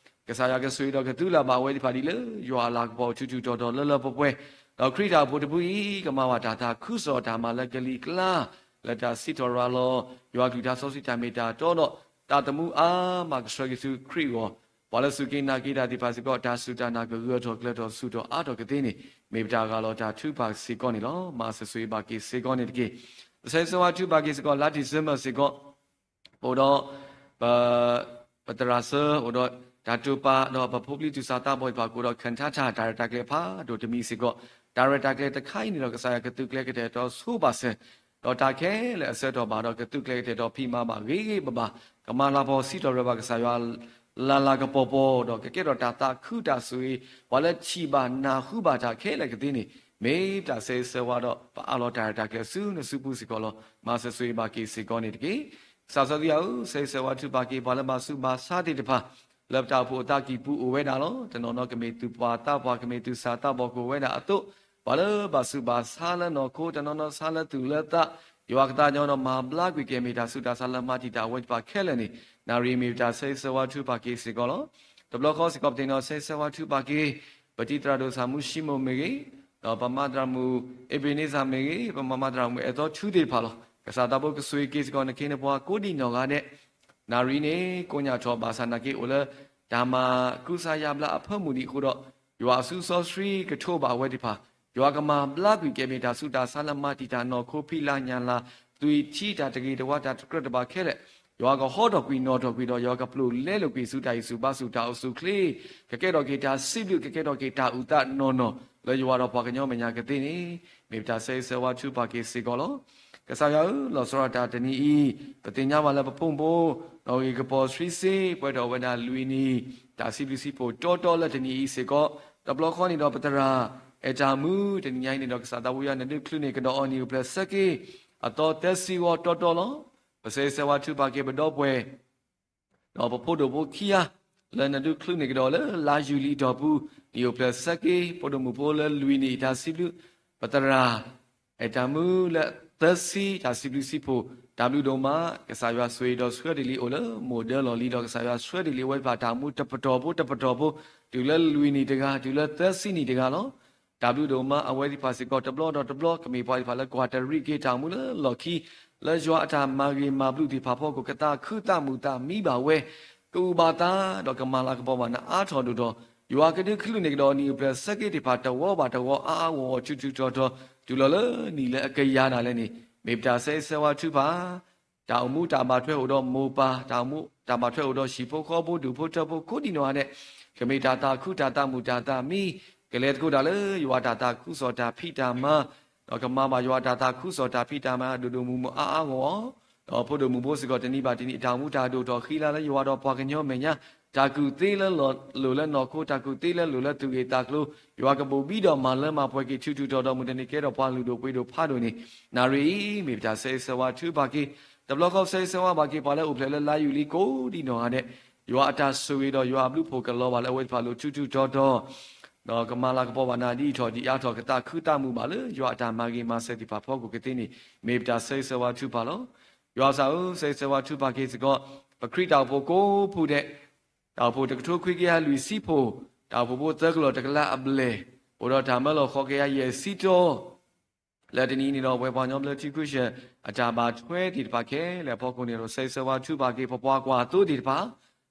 ကစၢ်ယွၤကဆိၣ်ဂ့ၤဒီးကသုလၢ်ဘၣ်ဝဲသ့ၣ်တဖၣ်ဒ်လၢယွၤအလၤကပီၤထူးထူးတီၤတီၤလၢလၢပှဲၤပှဲၤ, ဒီးခရံာ်တၢ်အိၣ်ဖှိၣ်တဖုအံၤ ကမၤဘၣ်တၢ်သးခုကစီၣ်တၢ်မၤလၢကလံၤကျါ, လၢတၢ်စံးထီၣ်ရၤလီၤ ယွၤကလုၢ်ကထါစီဆှံတၢ်မ့ၢ်တၢ်တီဒီး, သးသမူအါမးကဆှၢက့ၤဆူခရံာ်အဂီၢ်, ပှၤလၢစူၢ်က့ၤနာ်က့ၤတၢ်သ့ၣ်တဖၣ်စ့ၢ်ကီး တၢ်စူၢ်တၢ်နာ်ကဂၢၢ်ထီၣ်ကျၢၤထီၣ်ဆူၣ်ထီၣ်အါထီၣ်ကသ့န့ၣ်, မ့ၢ်ပတၢ်ဂၢ်လီၤတၢ်ထုကဖၣ်စ့ၢ်ကီးန့ၣ်လီၤ. မၤစၢၤဆိၣ်ဂ့ၤဘၣ်က့ၤစ့ၢ်ကီးန့ၣ်တက့ၢ်. ပဆၢဂ့ၤဆၢဝါထုကဖၣ်က့ၤစ့ၢ်ကီး လါ December စ့ၢ်ကီး အိၣ်ဒီး ပ ပသရၣ်စၢၤ အိၣ်ဒီးတၢ်တိာ်ပာ် ဒီးပဖိပလံၤသူၣ်စၢ်သးဘီၣ်သ့ၣ်တဖၣ် ကအိၣ်ဒီး ခၢၣ်ထါထၣ် တၢ်ရဲၣ်တၢ်ကျဲၤဖးဒိၣ်တမံၤစ့ၢ်ကီး, တၢ်ရဲၣ်တၢ်ကျဲၤတခါအံၤန့ၣ်ဒီး ကစၢ်ယွၤကသုးကျဲၤကတဲာ်ကတီၤဆိပာ်စၢၤ, ဒီးတၢ်ခဲလၢာ်အဆၢထီၣ်ဘၣ်ဒီး ကသုးကျဲၤကတဲာ်ကတီၤဖံးမၤဘၣ်ဂ့ၤဂ့ၤဘၣ်ဘၣ်, ကမၤလၤကပီၤစံးထီၣ်ရၤဘၣ်ကစၢ်ယွၤ လၢ်လၢ်ကပီၤပီၤ ဒီးကကဲထီၣ်တၢ်သးခုတၢ်ဆိၣ်ဂ့ၤ, ပှၤလၢထံၣ်ဘၣ်နၢ်ဟူဘၣ်တၢ်ခဲလၢာ်ကသ့န့ၣ်, မ့ၢ်တၢ်ဆၢဂ့ၤဆၢဝါဒီး ပအးလီၤတၢ်ရဲၣ်တၢ်ကျဲၤဆူနစုပူၤစ့ၢ်ကီးလီၤ. မၤစၢၤဆိၣ်ဂ့ၤဘၣ်က့ၤစ့ၢ်ကီးန့ၣ်တက့ၢ်. ကစၢ်စီဆှံယွၤဧၢ, ဆၢဂ့ၤဆၢဝါထုကဖၣ်က့ၤ ပှၤလၢဘၣ်ဆူးဘၣ်ဆါသ့ၣ်တဖၣ် လၢပတၢ်အိၣ်ဖှိၣ်အသးကံၢ်ပူၤအိၣ်ဝဲဒၣ်လီၤ. တနီၤနီၤကမ့ၢ်သူၣ်ပှၢ်သးပှၢ် ကမ့ၢ်သူၣ်စၢ်သးဘီၣ်ကအိၣ်ဝဲဒၣ်အသိး, ပှၤလၢဘၣ်ဆူးဘၣ်ဆါလၢနီၢ်ခိ တနီၤနီၤဆါလၢသူၣ်လၢသး, ယွၤကသးကညီၤဒီးမၤဘျါကွံာ်က့ၤ မ့ၢ်တၢ်ဆူးတၢ်ဆါလၢမၤတံာ်တာ်အဝဲသ့ၣ်တဖၣ်ခဲလၢာ်န့ၣ်, နၣ်ရံၣ်အံၤမ့ၢ်ပတၢ်ဆၢဂ့ၤဆၢဝါထုကဖၣ်က့ၤစ့ၢ်ကီးလီၤ. တဘျီဃီစ့ၢ်ကီးပသ့ၣ်နီၣ် ဆၢဂ့ၤဆၢဝါထုကဖၣ်က့ၤ ပတံၤသရၣ်ဒိၣ်ဆၣ်မူၡံမိၣ်မ့ၢ်ဂ့ၤ, ဒီးပမါသရၣ်မုၣ် အ့ဘ့နံစၢ်မ့ၢ်ဂ့ၤ, ပမါမါသရၣ်မုၣ်အဲၣ်သီထူသ့ၣ်တဖၣ်လီၤ. ကစၢ်သးဘိကဆိၣ်ဂ့ၤက့ၤစ့ၢ်ကီး နခ့နပှၤကိးဒံနီၢ်ဂၤဒဲး, နၣ်ရံၣ်န့ၣ် ကိးညၣ်ထီၣ်ဘၣ်ဆၣ်နာ်က့ အိၣ်လၢတၢ်မၤကူစါယါဘျါအဖၢမုၢ်ဒံးအဃိဒီး, ယွၤအစုစီဆှံကထိးဘၣ်အဝဲသ့ၣ်တဖၣ်, ယွၤကမၤဘျါကွံာ်က့ၤ မ့ၢ်တၢ်ဆူးတၢ်ဆါလၢမၤတံာ်တာ်နီၢ်ခိ ဖံးလၢ်ညၣ်လၢ် သွံၣ်ထံ တၢ်တဂ့ၤတဝါ တၢ်တကြၢးတဘၣ်ခဲလၢာ်, ယွၤကဟီထီၣ်ကွံာ်နီၣ်ထီၣ်ကွံာ်ဒီး ယွၤကပျိာ်လဲလိာ်ကွံာ်ဆူတၢ်အုၣ်ဆူၣ်ဘါဆူၣ် တၢ်အိၣ်ဆူၣ်အိၣ်ချ့, ကကဲထီၣ်က့ၤတၢ်စံးဘျုး ကကဲထီၣ်က့ၤတၢ်အုၣ်သးနီၢ်နီၢ် လၢယွၤဒီးပှၤကညီမဲာ်ညါကသ့န့ၣ်, မ့ၢ်ပတၢ်ဆၢဂ့ၤဆၢဝါထုကဖၣ်က့ၤစ့ၢ်ကီးလီၤ. ကစၢ်ယွၤဧၢ, လီၤဆီဒၣ်တၢ်တနံၤအံၤ, ပသ့ၣ်ညါဘၣ်လၢပဖိမုၣ်ဖိ နီၣ်ဂံၢ်ကပီၤဆှံစ့ ပှဲၤထီၣ်ဝဲဒၣ်လွံၢ်နံၣ် တၢ်စံးဘျုးစံးဖှိၣ်တီတီလၢတနံၤအံၤစ့ၢ်ကီး, တဘျီဃီန့ၣ်ဒီးပသရၣ် အဲၣ်တၢ်မူ တနံၤညါအံၤန့ၣ်ဒီး ကစၢ်သးဘိယွၤ နဒုးချုးန့ၢ်ကဒီးအီၤ နံၣ်အိၣ်ဖျဲၣ်ဆၢက့ၤ အသီသၢဆံဂီၤတီတီလီၤ. ပဆၢဂ့ၤဆၢဝါထုကဖၣ်က့ၤပဒီပုၢ်ဝဲၢ် ဒီးပဖိဒိၣ်ဖိခံဂၤ လၢနဒုးချုးန့ၢ်ကဒီးလၢလါယူၤလံအတီၢ်ပူၤ နံၣ်အိၣ်ဖျဲၣ်ဆၢက့ၤ ဖိဒိၣ်မုၣ်ဖိလၢလွံၢ်နံၣ် တၢ်စံးဘျုး, ပသရၣ် အဲၣ်တၢ်မူလၢသၢဆံ တၢ်စံးဘျုးစံးဖှိၣ်, တၢ်ဘျုးဒိၣ်မး, ကစၢ်ယွၤဆိၣ်ဂ့ၤဒီးဆှၢတ့ၢ်လံအိၣ်လၢမိၢ်ဒၢလီၢ်လံၤဒီး ကစၢ်ယွၤဆှၢတ့ၢ်လံအဝဲသ့ၣ်တဖၣ်တၢ်မူတပတီၢ်ဖိတပတီၢ်ဖိ, တုၤလၢလွံၢ်နံၣ်တဂၤ တုၤလၢသၢဆံနံၣ်တဂၤလီၤ. တၢ်ဘျုးဒိၣ်မး အဝဲသ့ၣ်တဖၣ်စ့ၢ်ကီးတဘျီဒီးတဘျီ ကမ့ၢ်ပှၤသ့ၣ်တဖၣ်လၢကွၢ်တရံးက့ၤတၢ်အိၣ်မူလၢလီၢ်ခံ လၢယွၤအတၢ်မၤဂ့ၤမၤဘျုးသ့ၣ်တဖၣ်အဖီခိၣ် ကသးခုသးမုာ်သးမံဘၣ်ဝဲ, ကအုၣ်ဘၣ်သး ဒီးကမၤလၤကပီၤဘၣ်နအါထီၣ်ဒိၣ်ထီၣ်, ယွၤကဒုးချုးန့ၢ်ကဒီးနံၣ်အိၣ်ဖျဲၣ်ဆၢက့ၤသ့ၣ်တဖၣ်တဝီဘၣ်တဝီ အါအါဂီၢ်ဂီၢ် ထူထူတီတီ တုၤလီၤလၢနံၣ်လၢအကယၤဒၣ်လဲာ်န့ၣ် မ့ၢ်ပတၢ်ဆၢဂ့ၤဆၢဝါထုကဖၣ် တၢ်အိၣ်မူတၢ်ဘၣ်ထွဲအိၣ်ဒီးမိၢ်ပၢ်, တၢ်အိၣ်မူတၢ်ဘၣ်ထွဲအိၣ်ဒီးဟံၣ်ဖိဃီဖိ ဒူၣ်ဖိထၢဖိ ကိးဒံနီၢ်ဂၤဒဲး, ကမ့ၢ်တၢ်သးခုတၢ်သးမုာ်တၢ်သးမံ, ကလဲၤသကိးတၢ်လၢယွၤတၢ်သးခုကစီၣ်တၢ်ဖံးတၢ်မၤ, ဒီးကမၤဘၣ်ယွၤတၢ်သးခုကစီၣ်တၢ်ဖံးတၢ်မၤ ဒိၣ်ဒိၣ်မုၢ်မုၢ်အါအါဂီၢ်ဂီၢ်, ဒီးဖိဒိၣ်မုၣ်ဖိစ့ၢ်ကီး တနံၤဘၣ်တနံၤ တၢ်အိၣ်မူတၢ်ဒိၣ်ထီၣ်ဃံလၤလၢယွၤဒီးပှၤကညီမဲာ်ညါ, တၢ်ကူၣ်သ့လၢလီၢ်လိၤလၢနီၢ်ခိ, တၢ်ကူၣ်သ့လၢလိၣ်လၢသူၣ်ဂ့ၤသးကျိၤ, ယွၤကဘိၣ်ဘံဒီးမၤလၢမၤပှဲၤက့ၤ ထူးထူးတီၤတီၤ မုၢ်တနံၤကဲထီၣ်ပှၤလုၢ်ဒိၣ်ပှ့ၤဒိၣ်ဖးဒိၣ်န့ၣ်, နၣ်ရံၣ်အံၤ မ့ၢ်ပတၢ်ဆၢဂ့ၤဆၢဝါထုကဖၣ်က့ၤ, တဘျီဃီပဆၢဂ့ၤဆၢဝါဘၣ်က့ၤ ပှၤလၢအိၣ်ဖျဲၣ်လၢလါယူၤလံ ကိးဒံနီၢ်ဂၤဒဲး, ယွၤအတၢ်ဆိၣ်ဂ့ၤဒီးယွၤအဘျုးအဖှိၣ်ကလီၤဘၣ်လၢအဝဲသ့ၣ်တဖၣ်အလိၤ ထူးထူးတီၤတီၤ ဒီးကမၤလၤကပီၤဘၣ်နၤဒ်အံၤထီၣ်ဒ်အါထီၣ် ကသးခုသးမုာ်ဘၣ်လၢယွၤအတၢ်မၤဂ့ၤမၤစၢၤသ့ၣ်တဖၣ်အဖီခိၣ်ကသ့န့ၣ်, မ့ၢ်ပတၢ်ဆၢဂ့ၤဆၢဝါထုကဖၣ်လီၤ. ယွၤသးဧၢ, ဆၢဂ့ၤဆၢဝါထုကဖၣ်က့ၤစ့ၢ်ကီး ပခရံာ်တၢ်အိၣ်ဖှိၣ်ကိးဖုဒဲး, တၢ်အိၣ်ဖှိၣ်တကထိခွံကယၤလွံၢ်ဆံဖိ, တၢ်အိၣ်ဖှိၣ်ဖိသၢကလီၢ်တကလးအဘျဲၣ်, အိၣ်ဒီးတၢ်မၢလီၤဃိးကယၤယဲၢ်ဆံတီၤ လၢတနံၤအံၤန့ၣ်ဒီး ပဝဲပှၤကညီဘျၢထံခရံာ် အတၢ်ဘၣ်ထွဲသ့ၣ်တဖၣ်ခဲလၢာ်အဖီခိၣ်န့ၣ်ဒီး ဆၢဂ့ၤဆၢဝါထုကဖၣ်က့ၤ ပပှၤကွၢ်သိသ့ၣ်တဖၣ်,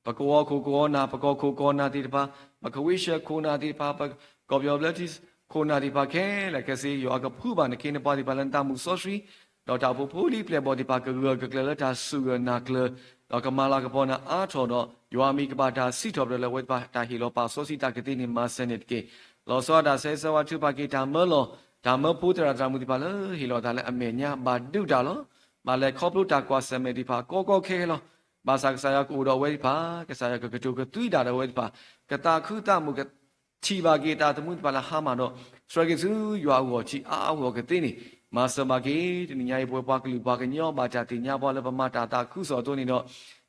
ပကဝီၤခိၣ်ကဝီၤနၢ်, ပကီၢ်ခိၣ်ကီၢ်နၢ်သ့ၣ်တဖၣ်, ပကဝံၡၢၣ်ခိၣ်နၢ်သ့ၣ်တဖၣ်, ပကီၢ်ပယီၤဘျၢထံခိၣ်နၢ်သ့ၣ်တဖၣ်ခဲလၢာ်ခဲဆ့, ယွၤကဖှူဘၣ်နခ့နပှၤသ့ၣ်တဖၣ်လၢနတၢ်မုၢ်စီဆှံ, ဒီးတၢ်အိၣ်ဖှိၣ်ဖိလံၤပျဲၢ်ဘီၣ်သ့ၣ်တဖၣ် ကဂၢၢ်ကကျၢၤလၢတၢ်စူၢ်ဂၢၢ်နာ်ကျၢၤ, ဒီးကမၤလၤကပီၤနၤအါထီၣ်ဒီး ယွၤမ့ၢ်ကဘၣ်တၢ်စံးထီၣ်ပတြၢၤလၢအဝဲသ့ၣ်တဖၣ်တၢ်ဟ့ၣ်လီၤပာ်စီဆှံတၢ်ကသ့န့ၣ် မၤစၢၤန့ၣ်တက့ၢ်. လီၤဆီဒၣ်တၢ် ဆၢဂ့ၤဆၢဝါထုကဖၣ်က့ၤ တၢ်မၢလီၤ, တၢ်မၢဖိသရၣ်သရၣ်မုၣ်သ့ၣ်တဖၣ်လၢဟ့ၣ်လီၤသးလၢအမဲာ်ညါ ဘၣ်ဒုးတၢ်လီၤ. ဘၣ်လဲၤခီဖျိတၢ်ကွၢ်ဆၢၣ်မဲာ်သ့ၣ်တဖၣ် ကီကီခဲခဲလီၤ. ဘၣ်ဆၣ်ကစၢ်ယွၤကအိၣ်ဒီးအဝဲသ့ၣ်တဖၣ်, ကစၢ်ယွၤကကတိၤကသွံဒၣ်ဒီးအဝဲသ့ၣ်တဖၣ်, ကသးခုသးမုာ် ကထံၣ်ဘၣ်က့ၤတၢ်သမူသ့ၣ်တဖၣ်လၢဟါမၢ်ဒီး ဆှၢက့ၤဆူယွၤအဂီၢ်ထံအါအါဂီၢ်ဂီၢ်ကသ့န့ၣ်, မၤစၢၤဘၣ်က့ၤ တနံၤညါအံၤ ပဝဲပှၤကလုာ်ပှၤကညီ ဘၣ်တၢ်သ့ၣ်ညါပှၤလၢပမၤတၢ်သးခုကစီၣ်အသိးန့ၣ်ဒီး,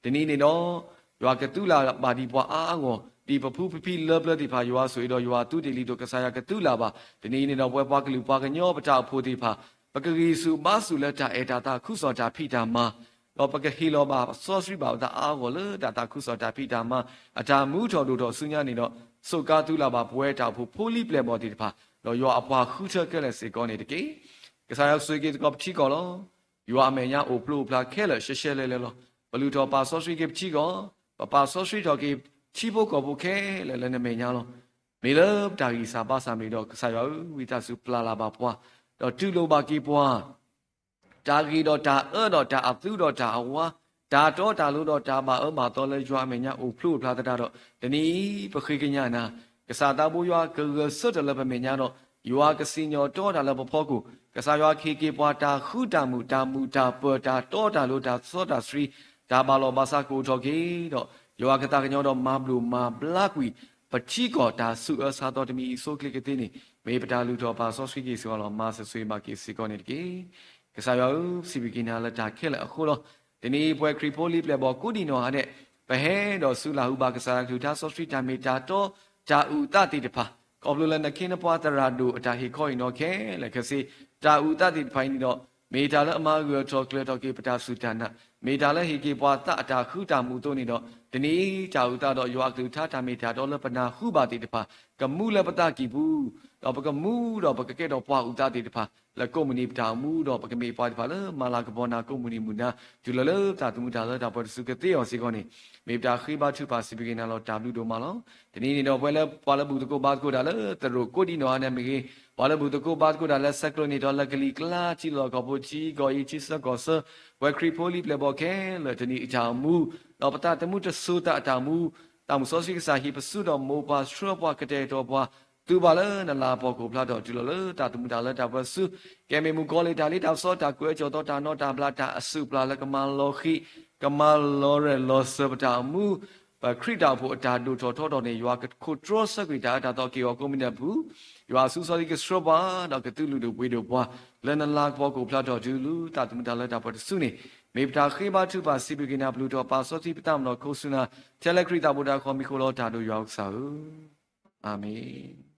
တနံၤအံၤန့ၣ်ဒီး ယွၤကသုးလၢ်ဘၣ်ဒံးပှၤအါအါဂီၢ်, ဒ်ပဖုပဖံလၢပျၢၤသ့ၣ်တဖၣ် ယွၤဆိၣ်ဂ့ၤဒီးယွၤသူးတ့ၢ်လံအသိး ကစၢ်ယွၤကသုးလၢ်ဘၣ်. တနံၤအံၤန့ၣ်ဒီး ပဝဲပှၤကလုာ်ပှၤကညီပတၢ်အိၣ်ဖှိၣ်သ့ၣ်တဖၣ်, ပကဂံၢ်ဆူၣ်ဘါဆူၣ်လၢတၢ်အဲၣ်တၢ်သးခုကစီၣ်တၢ်ဖံးတၢ်မၤ ဒီးပကဟ့ၣ်လီၤဘၣ်စီဆှံဘၣ်ပသးအါအါဂီၢ်လၢတၢ်သးခုကစီၣ်တၢ်ဖံးတၢ်မၤ အတၢ်မူထီၣ်ဒိၣ်ထီၣ်ဆူညါန့ၣ်ဒီး, ဆိးကါသုးလၢ်ဘၣ်ပဝဲတၢ်အိၣ်ဖှိၣ်ဖိလံၤပျဲၢ်ဘီၣ်သ့ၣ်တဖၣ်, ဒီးယွၤအပှၤဃုထၢခဲလၢာ်စ့ၢ်ကီးန့ၣ်တက့ၢ်. ကစၢ်ယွၤဆိၣ်ဂ့ၤက့ၤသကိးပထံကီၢ်လီၤ. ယွၤအမဲာ်ညါအိၣ်ဖျိအိၣ်ဖျါခဲလၢာ်ရှဲရှဲလဲၤလဲၤလီၤ. ပလုၢ်ထီၣ်ပာ်စီဆှံက့ၤပထံကီၢ်, ပပာ်စီဆှံထီၣ်က့ၤထံဖိကီၢ်ဖိခဲလၢာ်လၢနမဲာ်ညါလီၤ. မ့ၢ်လၢပတၢ်ဂံၢ်စၢ်ဘါစၢ်မ့ၢ်ဒီး ကစၢ်ယွၤဧၢ, ဝံသးစူၤပျၢ်လၢ်ဘၣ်ပှၤ, ဒီးတူၢ်လိာ်ဘၣ်က့ၤပှၤ တၢ်ဂ့ၤဒီးတၢ်အၢဒီးတၢ်အသူဒီးတၢ်အဝါ, တၢ်တီတၢ်လိၤဒီးတၢ်ဘၣ်အၢဘၣ်သီလၢယွၤအမဲာ်ညါအိၣ်ဖျိအိၣ်ဖျါသတးဒီး, တနံၤအံၤပဃ့ကညးနၤ, ကစၢ်သးဘိယွၤကဂဲၤဆၢထၢၣ်လၢပမဲာ်ညါဒီး, ယွၤကစံၣ်ညီၣ်တီတၢ်လၢပဖီခိၣ်, ကစၢ်ယွၤကဟ့ၣ်က့ၤပှၤတၢ်ဃူတၢ်မုာ်, တၢ်မုာ်တၢ်ပၢၤ, တၢ်တီတၢ်လိၤ, တၢ်စီတၢ်ဆှံ, တၢ်ဘၣ်လီၢ်ဘၣ်စးကအိၣ်ထီၣ်က့ၤဒီး, ယွၤကသးကညီၤဒီးမၤဘျုးမၤဘျါကွံာ် ပထံကီၢ်တၢ်ဆူးအၢဆါသီတမံၤအံၤအဆိအချ့ကသ့န့ၣ်, မ့ၢ်ပတၢ်လုၢ်ထီၣ်ပာ်စီဆှံက့ၤစ့ၢ်ကီးလီၤ. မၤစၢၤဆိၣ်ဂ့ၤဘၣ်က့ၤစ့ၢ်ကီးန့ၣ်တက့ၢ်. ကစၢ်ယွၤဧၢ, ပစံးဘျုးက့ၤနၤလၢတၢ်ခဲလၢာ်အဃိလီၤ. တနံၤအံၤပဝဲခရံာ်ဖိလံၤပျဲၢ်ဘီၣ်ကိးဒံနီၢ်ဂၤဒဲး, ပဟဲဒီးဆူလၢ်ဟူဘၣ်ကစၢ်ယွၤကလုၢ်ကထါစီဆှံတၢ်မ့ၢ်တၢ်တီ, တၢ်အုၣ်သးသ့ၣ်တဖၣ်, ခီဖျိလၢနခ့နပှၤသရၣ်ဒိၣ်အတၢ်ဟ့ၣ်ခီဟ့ၣ်နီၤခဲလၢာ်ခဲဆ့, တၢ်အုၣ်သးသ့ၣ်တဖၣ်အံၤန့ၣ်ဒီး, မ့ၢ်တၢ်လၢအမၤဂၢၢ်ထီၣ်ကျၢၤထီၣ်က့ၤပတၢ်စူၢ်တၢ်နာ်, မ့ၢ်တၢ်လၢဟ့ၣ်က့ၤပှၤသးအတၢ်ဃူတၢ်မုာ်အသိးန့ၣ်ဒီး, တနံၤအံၤတၢ်အုၣ်သးဒီးယွၤအကလုၢ်ကထါတၢ်မ့ၢ်တၢ်တီလၢပနၢ်ဟူဘၣ်သ့ၣ်တဖၣ်, ကမူလၢပသးကံၢ်ပူၤ, ဒီးပကမူဒီးပကကဲထီၣ်ပှၤအုၣ်သးသ့ၣ်တဖၣ်, လၢကိးမုၢ်နံၤပတၢ်အိၣ်မူဒီး ပကမ့ၢ်ပှၤသ့ၣ်တဖၣ်လၢမၤလၤကပီၤနၤကိးမုၢ်နံၤမုၢ်နၤ, တုၤလီၤလၢတၢ်သမူတၢ်လၢတၢ်ပှဲၤတစုကသ့အီၤစ့ၢ်ကီးန့ၣ်, မ့ၢ်ပတၢ်ဃ့ဘါထုကဖၣ်စံးဘျုးက့ၤနၤလီၤ. တၢ်ဘျုးဒိၣ်မးလီၤ. တနံၤန့ၣ်ဒီးပဝဲလၢပှၤလၢဘူၣ်သကိးဘါသကိးတၢ်လၢသရိာ်ကိးဒံနီၢ်ဂၤဒဲးမ့ၢ်ဂ့ၤ, ပှၤလၢဘူၣ်သကိးဘါသကိးတၢ်လၢဆဲးကျိးန့ၣ်ဒီး လၢကလံၤကျါ ထံလီၢ်ကီၢ်ပူၤ ထံကီၢ်အံၤ ထံဆၢကီၢ်ဆၢ, ပဝဲခရံာ်ဖိလံၤပျဲၢ်ဘီၣ်ခဲလၢာ်တနံၤအံၤတၢ်အိၣ်မူ, ဒီးပသးသမူတစိၤသးအတၢ်အိၣ်မူ, တၢ်မုၢ်စီဆှံကစၢ်ဟံးပစုဒီးမိၢ်ပှၢ်ဆှၢပှၤကတဲာ်ကတီၤပှၤ, သူပှၤလၢနလၤကပီၤကအိၣ်ဖျါထီၣ်တုၤလီၤလၢတၢ်သမူတၢ်လၢတၢ်ပှဲၤတစု, ကဲမ့ၢ်မုၣ်ကီၤလံၢ်တၢ်လ့တၢ်ပစီတၢ်ကွဲးအီၤကၠီၤသီတၢ်နီၢ်တၢ်ဘျး တၢ်အစုၣ်ပျၢ်လၢကမၤလီၤဃံၤ, ကမၤလီၤရဲၣ်လီၤစၢၤပတၢ်အိၣ်မူ, ပခရံာ်တၢ်အိၣ်ဖှိၣ်အတၢ်ဒိၣ်ထီၣ်ထီထီၣ်န့ၣ် ယွၤကခိးတြီဆၢကွံာ်တၢ်အၢတၢ်သီက့ၤအီၤကိးမုၢ်နံၤအပူၤ, ယွၤအစုစီဆှံကဆှၢပှၤ, ဒီးကသုးလုၢ်ဒိၣ်ပှ့ၤဒိၣ်ပှၤ, လၢနလၤကပီၤကအိၣ်ဖျါထီၣ်တုၤလၢတၢ်သမူတၢ်လၢတၢ်ပှဲၤတစုန့ၣ်, မ့ၢ်ပတၢ်ဃ့ဘါထုကဖၣ်စံးဘျုးက့ၤနၤ ပလုၢ်ထီၣ်ပာ်စီဆှံပသးမုၢ်လီၤခိၣ်ဆူနၤ, ထဲလၢခရံာ်သးဘိတၢ်ခီမံၤဃိလီၤ တၢ်ဒိၣ်ယွၤအကစၢ်ဧၢ, အၤမ့ၣ်.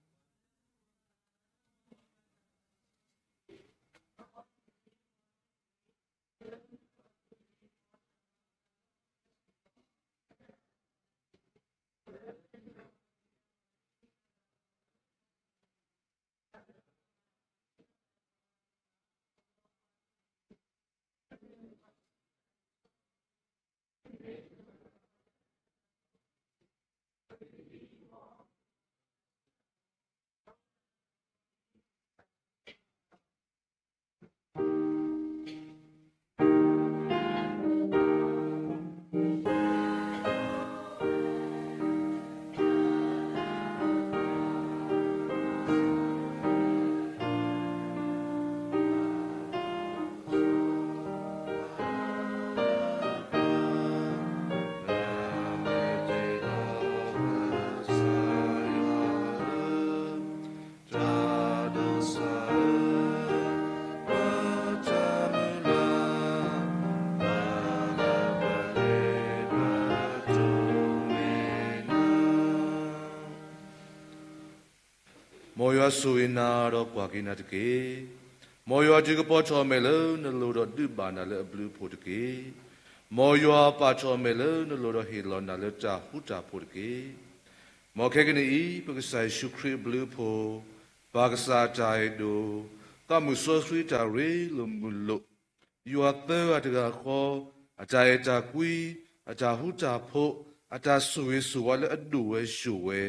ယွၤဆိၣ်ဂ့ၤနၤဒီးကွၢ်က့ၤနၤတက့ၢ်. မ်ယွၤဒုးကပီၤထီၣ်အမဲာ်လၢနလိၤဒီးဒုးဘၣ်နၤလၢအဘျုးအဖှိၣ်တက့ၢ်. မ်ယွၤပာ်ထီၣ်အမဲာ်လၢနလိၤဒီးဟ့ၣ်လီၤနၤလၢတၢ်ဃူတၢ်ဖိးတက့ၢ်. မ်ခဲကနံၣ်အံၤ ပကစၢ်ယ့ၣ်ၡူးခရံာ်အဘျုးအဖှိၣ်, ပၢ်ကစၢ်အတၢ်အဲၣ်ဒိၣ်, သးမုၢ်စီဆှံတၢ်ရ့လိာ်မုာ်လိာ်, ယွၤသၢဂၤတဂၤဃီ, အတၢ်အဲၣ်တၢ်ကွံ, အတၢ်ဃူတၢ်ဖိး, အတၢ်ဆိၣ်ဂ့ၤဆိၣ်ဝါလၢအဒိၣ်ဝဲယိာ်ဝဲ,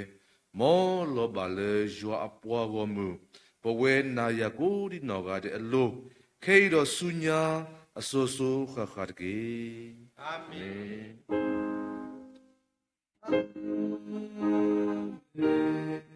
မ်လီၤဘၣ်လၢယွၤအပှၤဂီၢ်မုၢ်, ပဝဲနၤယၤကိးဒံးနီၢ်ဂၤဒဲးအလိၤ, ခဲအံၤဒီးဆူညါအစိၤစိၤဃၣ်ဃၣ်တက့ၢ်. အၤမ့ၣ်.